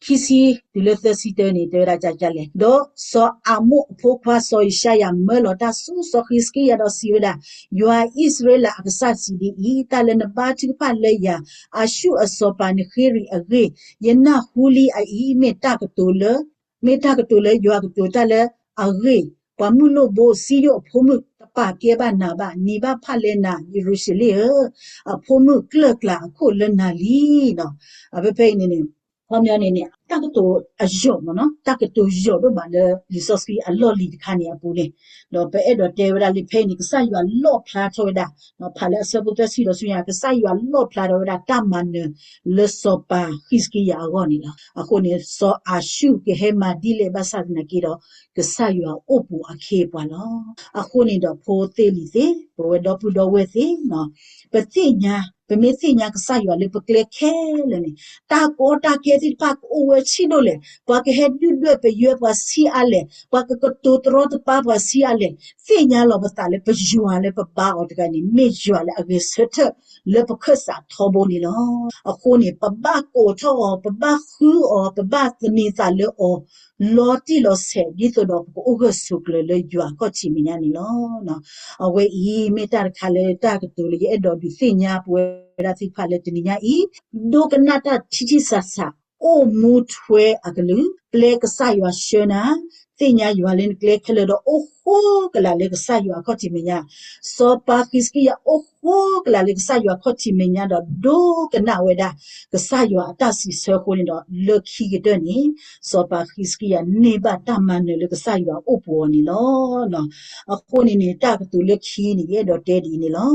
ခံဆံတုၤလၢသၢဆံတၢန့ၣ် တဲဝဲဒၣ်ဒ်လဲၣ်. ဒီးစီၤအၤမိၣ်အဖိခွါစီၤယၡါယၤမၢလီၤတၢ်ဆူစီၤဃံးစကံယၤဒီးစံးဝဲဒၣ်, ယွၤအံၣ်စရ့လးအကစၢ်စံးဒ်အံၤ, တၢ်လၢနဘါထုကဖၣ်လၢယၤ အၤၡူၣ်အစီၤပၤနဃ့ရံးအဂ့ၢ်, ယနၢ်ဟူလံအအံၤ မ့ၢ်တၢ်ကတိၤလၢ မ့ၢ်တၢ်ကတိၤလၢယွၤကတိၤတၢ်လၢအဂ့ၢ်, ပှၤမုၣ်လိၣ်ဘိ စံယိၣ်အဖိမုၣ်တပာ်ကဲဘၣ်နၤဘၣ်, နံၤဘၣ်ဖၣ်လဲနၤ ယရူၤၡလ့ၣ်ဧၢ, အဖိမုၣ်ကျၢၢ်ကျါအခိၣ်လၢနၤလံနီၤ. အဖဲဖဲအံၤန့ၣ်န့ၣ် ခီပညီန့ၣ်န့ၣ် တၢ်ကတိၤအယိာ်မ့ၢ်နီၤ, တၢ်ကတိၤယိာ်ဒိၣ်မးလၢလံာ်စီဆှံအလီၢ်လံၤတခါန့ၣ်အပူၤန့ၣ်, ဒီးပအဲၣ်ဒိးတဲဝဲဒၣ်လၢဖဲအံၤန့ၣ် ကစၢ်ယွၤလီၣ်ဖျါထီၣ်ဝဲဒၣ် ဖးလၢအဆၢဖိသၢဆံဒီးဆူညါ ကစၢ်ယွၤလီၣ်ဖျါထီၣ်ဝဲဒၣ်တၢ်မၤနၢၤလၢစီၤပၤဃံးစကံယၤအဂီၢ်န့ၣ်လီၤ. အဃိန့ၣ် စီၤအၤၡူၣ်ကဟဲမၤဒ်လဲၣ်ဘၣ်ဆၣ်သနာ်က့ဒီး ကစၢ်ယွၤအိၣ်ပူၤအခ့အပှၤလီၤ. အဃိန့ၣ်ဒီးဖိသ့ၣ်လံၤသ့ၣ် ပဝဲဒီပုၢ်ဒီဝဲၢ်သ့ၣ် ပသ့ၣ်ညါ ပမ့ၢ်သ့ၣ်ညါကစၢ်ယွၤလၢပကျဲခဲလၢာ်န့ၣ် တၢ်ကီတၢ်ခဲသ့ၣ်တဖၣ်ကအိၣ်ဝဲဆံးဒိၣ်လဲၣ်, ပှၤကဟဲဒုၣ်ဒွဲၣ်ပယွဲပှၤဆံးအါလဲၣ်, ပှၤကကတိၤတရီတပါပှၤဆံးအါလဲၣ်, သ့ၣ်ညါလီၤပသးလၢပယွၤလၢပဘါအီၤတဂၤန့ၣ် မ့ၢ်ယွၤလၢအဂဲၤဆၢထၢၣ်လၢပခၢၣ်စးထီဘိန့ၣ်လီၤ. အဃိန့ၣ် ပဘၣ်ကိးထီၣ်အီၤ, ပဘၣ်ဃုအီၤ, ပဘၣ်သန့ၤသးလၢအီၤ လီၤတံၢ်လီၤဆဲး ဒ်သိးဒီးပကအိၣ်ဂၢၢ်ဆိးကျၢၤလၢယွၤအခီၣ်ထံးမဲာ်ညါန့ၣ်လီၤ. အဝဲအံၤ မ့ၢ်တၢ်တခါလၢတၢ်ကတိၤလၢယအဲၣ်ဒိးဒုးသ့ၣ်ညါပဝဲဒၣ်သ့ၣ်တဖၣ်လၢတနံၤညါအံၤ, ဒိကနၣ်တၢ်ထံထံဆးဆး အိၣ်မူထွဲအကလုၢ်, ပျဲကစၢ်ယွၤဆှၢနၤ, သ့ၣ်ညါယွၤလၢနကျဲခဲလၢာ်ဒီးအိၣ်ဃိကလာ်လၢကစၢ်ယွၤအခီၣ်ထံးမဲာ်ညါ, စီၤပၤဃံးစကံယၤအိၣ်ဃိကလာ်လၢကစၢ်ယွၤအခီၣ်ထံးမဲာ်ညါဒီး ဒိကနၣ်ဝဲဒၣ် ကစၢ်ယွၤအတၢ်စံးဆၢအဃိန့ၣ်ဒီး လၢခံကတၢၢ်န့ၣ် စီၤပၤဃံးစကံယၤန့ၢ်ဘၣ်တၢ်မၤနၢၤလၢကစၢ်ယွၤအိၣ်ပူၤအီၤန့ၣ်လီၤ. အဃိန့ၣ်န့ၣ် တၢ်ကတိၤလၢခံန့ၣ် ယအဲၣ်ဒိးတဲဒ်အံၤန့ၣ်လီၤ.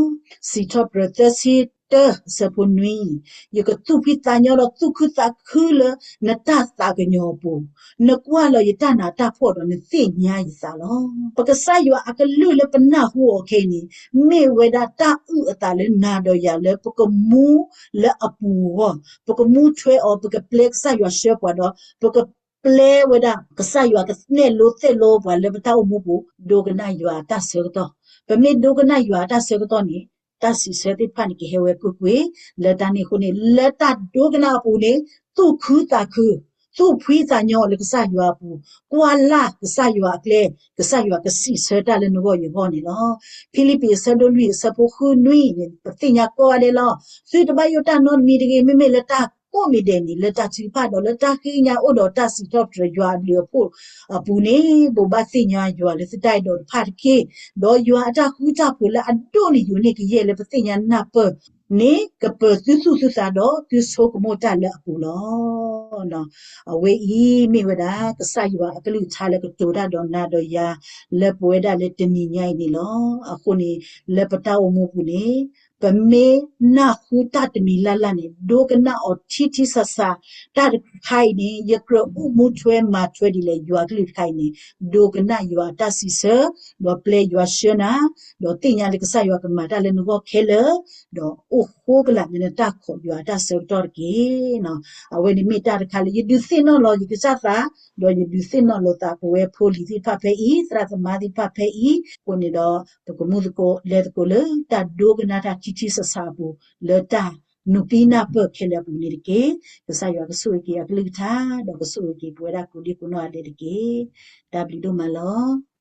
စံးထီၣ်ပတြၢၤသၢဆံတၢ အဆၢဖိနွံ, ယကသူၣ်ဖှံသးညီဒီးသူၣ်ခုသးခုလၢနတၢ်သးကညီၤအပူၤ, နကွၢ်လီၤယတၢ်နးတၢ်ဖှီၣ်ဒီးနသ့ၣ်ညါယသးလီၤ. ပကစၢ်ယွၤအကလုၢ်လၢပနၢ်ဟူအီၤခဲအံၤန့ၣ် မ့ၢ်ဝဲဒၣ်တၢ်အုၣ်အသးလၢနၤဒီးယၤလၢပကမူလၢအပူၤအဂီၢ်, ပကမူထွဲအီၤ, ပကပျဲကစၢ်ယွၤဆှၢပှၤဒီး ပကပျဲဝဲဒၣ် ကစၢ်ယွၤကနဲၣ်လိသ့ၣ်လိပှၤလၢပတၢ်အိၣ်မူပူၤ ဒိကနၣ်ယွၤအတၢ်ဆၢကတီၢ်. ပမ့ၢ်ဒိကနၣ်ယွၤအတၢ်ဆၢကတီၢ်န့ၣ် တၢ်စံးဆၢသ့ၣ်တဖၣ်န့ၣ် ကဟဲဝဲကွ့ၢ်ကွ့ၢ် လၢတၢ်န့ၣ်အဃိန့ၣ် လၢတၢ်ဒိကနၣ်အပူၤန့ၣ် သူၣ်ခုသးခု, သူၣ်ဖှံသးညီလၢကစၢ်ယွၤအပူၤ, ကွၢ်လၢ်ကစၢ်ယွၤအကျဲ, ကစၢ်ယွၤကစံးဆၢတၢ်လၢနဂီၢ်ယဂီၢ်န့ၣ်လီၤ. ဖံလံးပံးအဆၢဒိၣ်လွံၢ်အဆၢဖိဃုနွံန့ၣ် ပသ့ၣ်ညါကိးဂၤဒဲးလီၤ. သုတဘၣ်ယိၣ်တၢ်နီတမံၤတဂ့ၤ, မ့မ့ၢ်လၢတၢ်ကိးမံၤဒဲးန့ၣ် လၢတၢ်ထုကဖၣ်ဒီးလၢတၢ်ဃ့ကညးအိၣ်ဒီးတၢ်စံးထီၣ်ပတြၢၤယွၤအဘျုးအဖှိၣ်အပူၤန့ၣ် ဘိးဘၣ်သ့ၣ်ညါယွၤလၢသုတၢ်အဲၣ်ဒိးတဖၣ်တက့ၢ်. ဒီးယွၤအတၢ်ဃူတၢ်ဖိးလၢအဒိၣ်န့ၢ်ယိာ်န့ၢ်ကယဲၢ်လၢပသ့ၣ်ညါနၢ်ပၢၢ်န့ၣ် ကပၢၤသုသူၣ်သုသးဒီးသုဆိကမိၣ်တၢ်လၢအပူၤလီၤ. အဝဲအံၤမ့ၢ်ဝဲဒၣ် ကစၢ်ယွၤအကလုၢ်ကထါလၢကတိၤတၢ်ဒီးနၤဒီးယၤ လၢပဝဲဒၣ်လၢတနံၤညါအံၤန့ၣ်လီၤ. အဃိန့ၣ် လၢပတၢ်အိၣ်မူပူၤန့ၣ် ပမ့ၢ်နၢ်ဟူတၢ်တမံၤလၢ်လၢ်န့ၣ် ဒိကနၣ်အီၤထံထံဆးဆး, တၢ်တခါအံၤန့ၣ် ယကြၢးအိၣ်မူထွဲမၤထွဲဒ်လဲၣ် ယွၤကလုၢ်တခါအံၤန့ၣ် ဒိကနၣ်ယွၤအတၢ်စံးဆၢ, ဒီးပျဲယွၤဆှၢနၤ, ဒီးသ့ၣ်ညါလၢကစၢ်ယွၤကမၤတၢ်လၢနဂီၢ်ခဲလၢာ်, ဒီးအိၣ်ဃိကလာ်လၢနတၢ်ခိးယွၤအတၢ်ဆၢကတီၢ်တက့ၢ်. အဝဲန့ၣ်မ့ၢ်တၢ်တခါလၢယဒုးသ့ၣ်နီၣ်လီၤယကစၢ်သး, ဒီးယဒုးသ့ၣ်နီၣ်လိာ်သးပဝဲဖိလံၤသ့ၣ်တဖၣ်ဖဲအံၤ, သရၣ်သမါသ့ၣ်တဖၣ်ဖဲအံၤ, အဃိန့ၣ်ဒီး ပကမူသကိးလဲၤသကိးလၢတၢ်ဒိကနၣ်တၢ်ထံထံဆးဆးအပူၤ လၢတၢ်နုာ်ပံနၢ်ပၢၢ်ခဲလၢာ်အပူၤန့ၣ်တက့ၢ်. ကစၢ်ယွၤကဆိၣ်ဂ့ၤက့ၤအကလုၢ်ကထါ, ဒီးကဆိၣ်ဂ့ၤက့ၤပဝဲဒၣ်ကိးဒံကိးနီၢ်ဂၤဒဲးတက့ၢ်. တၢ်ဘျုးဒိၣ်မးလီၤ.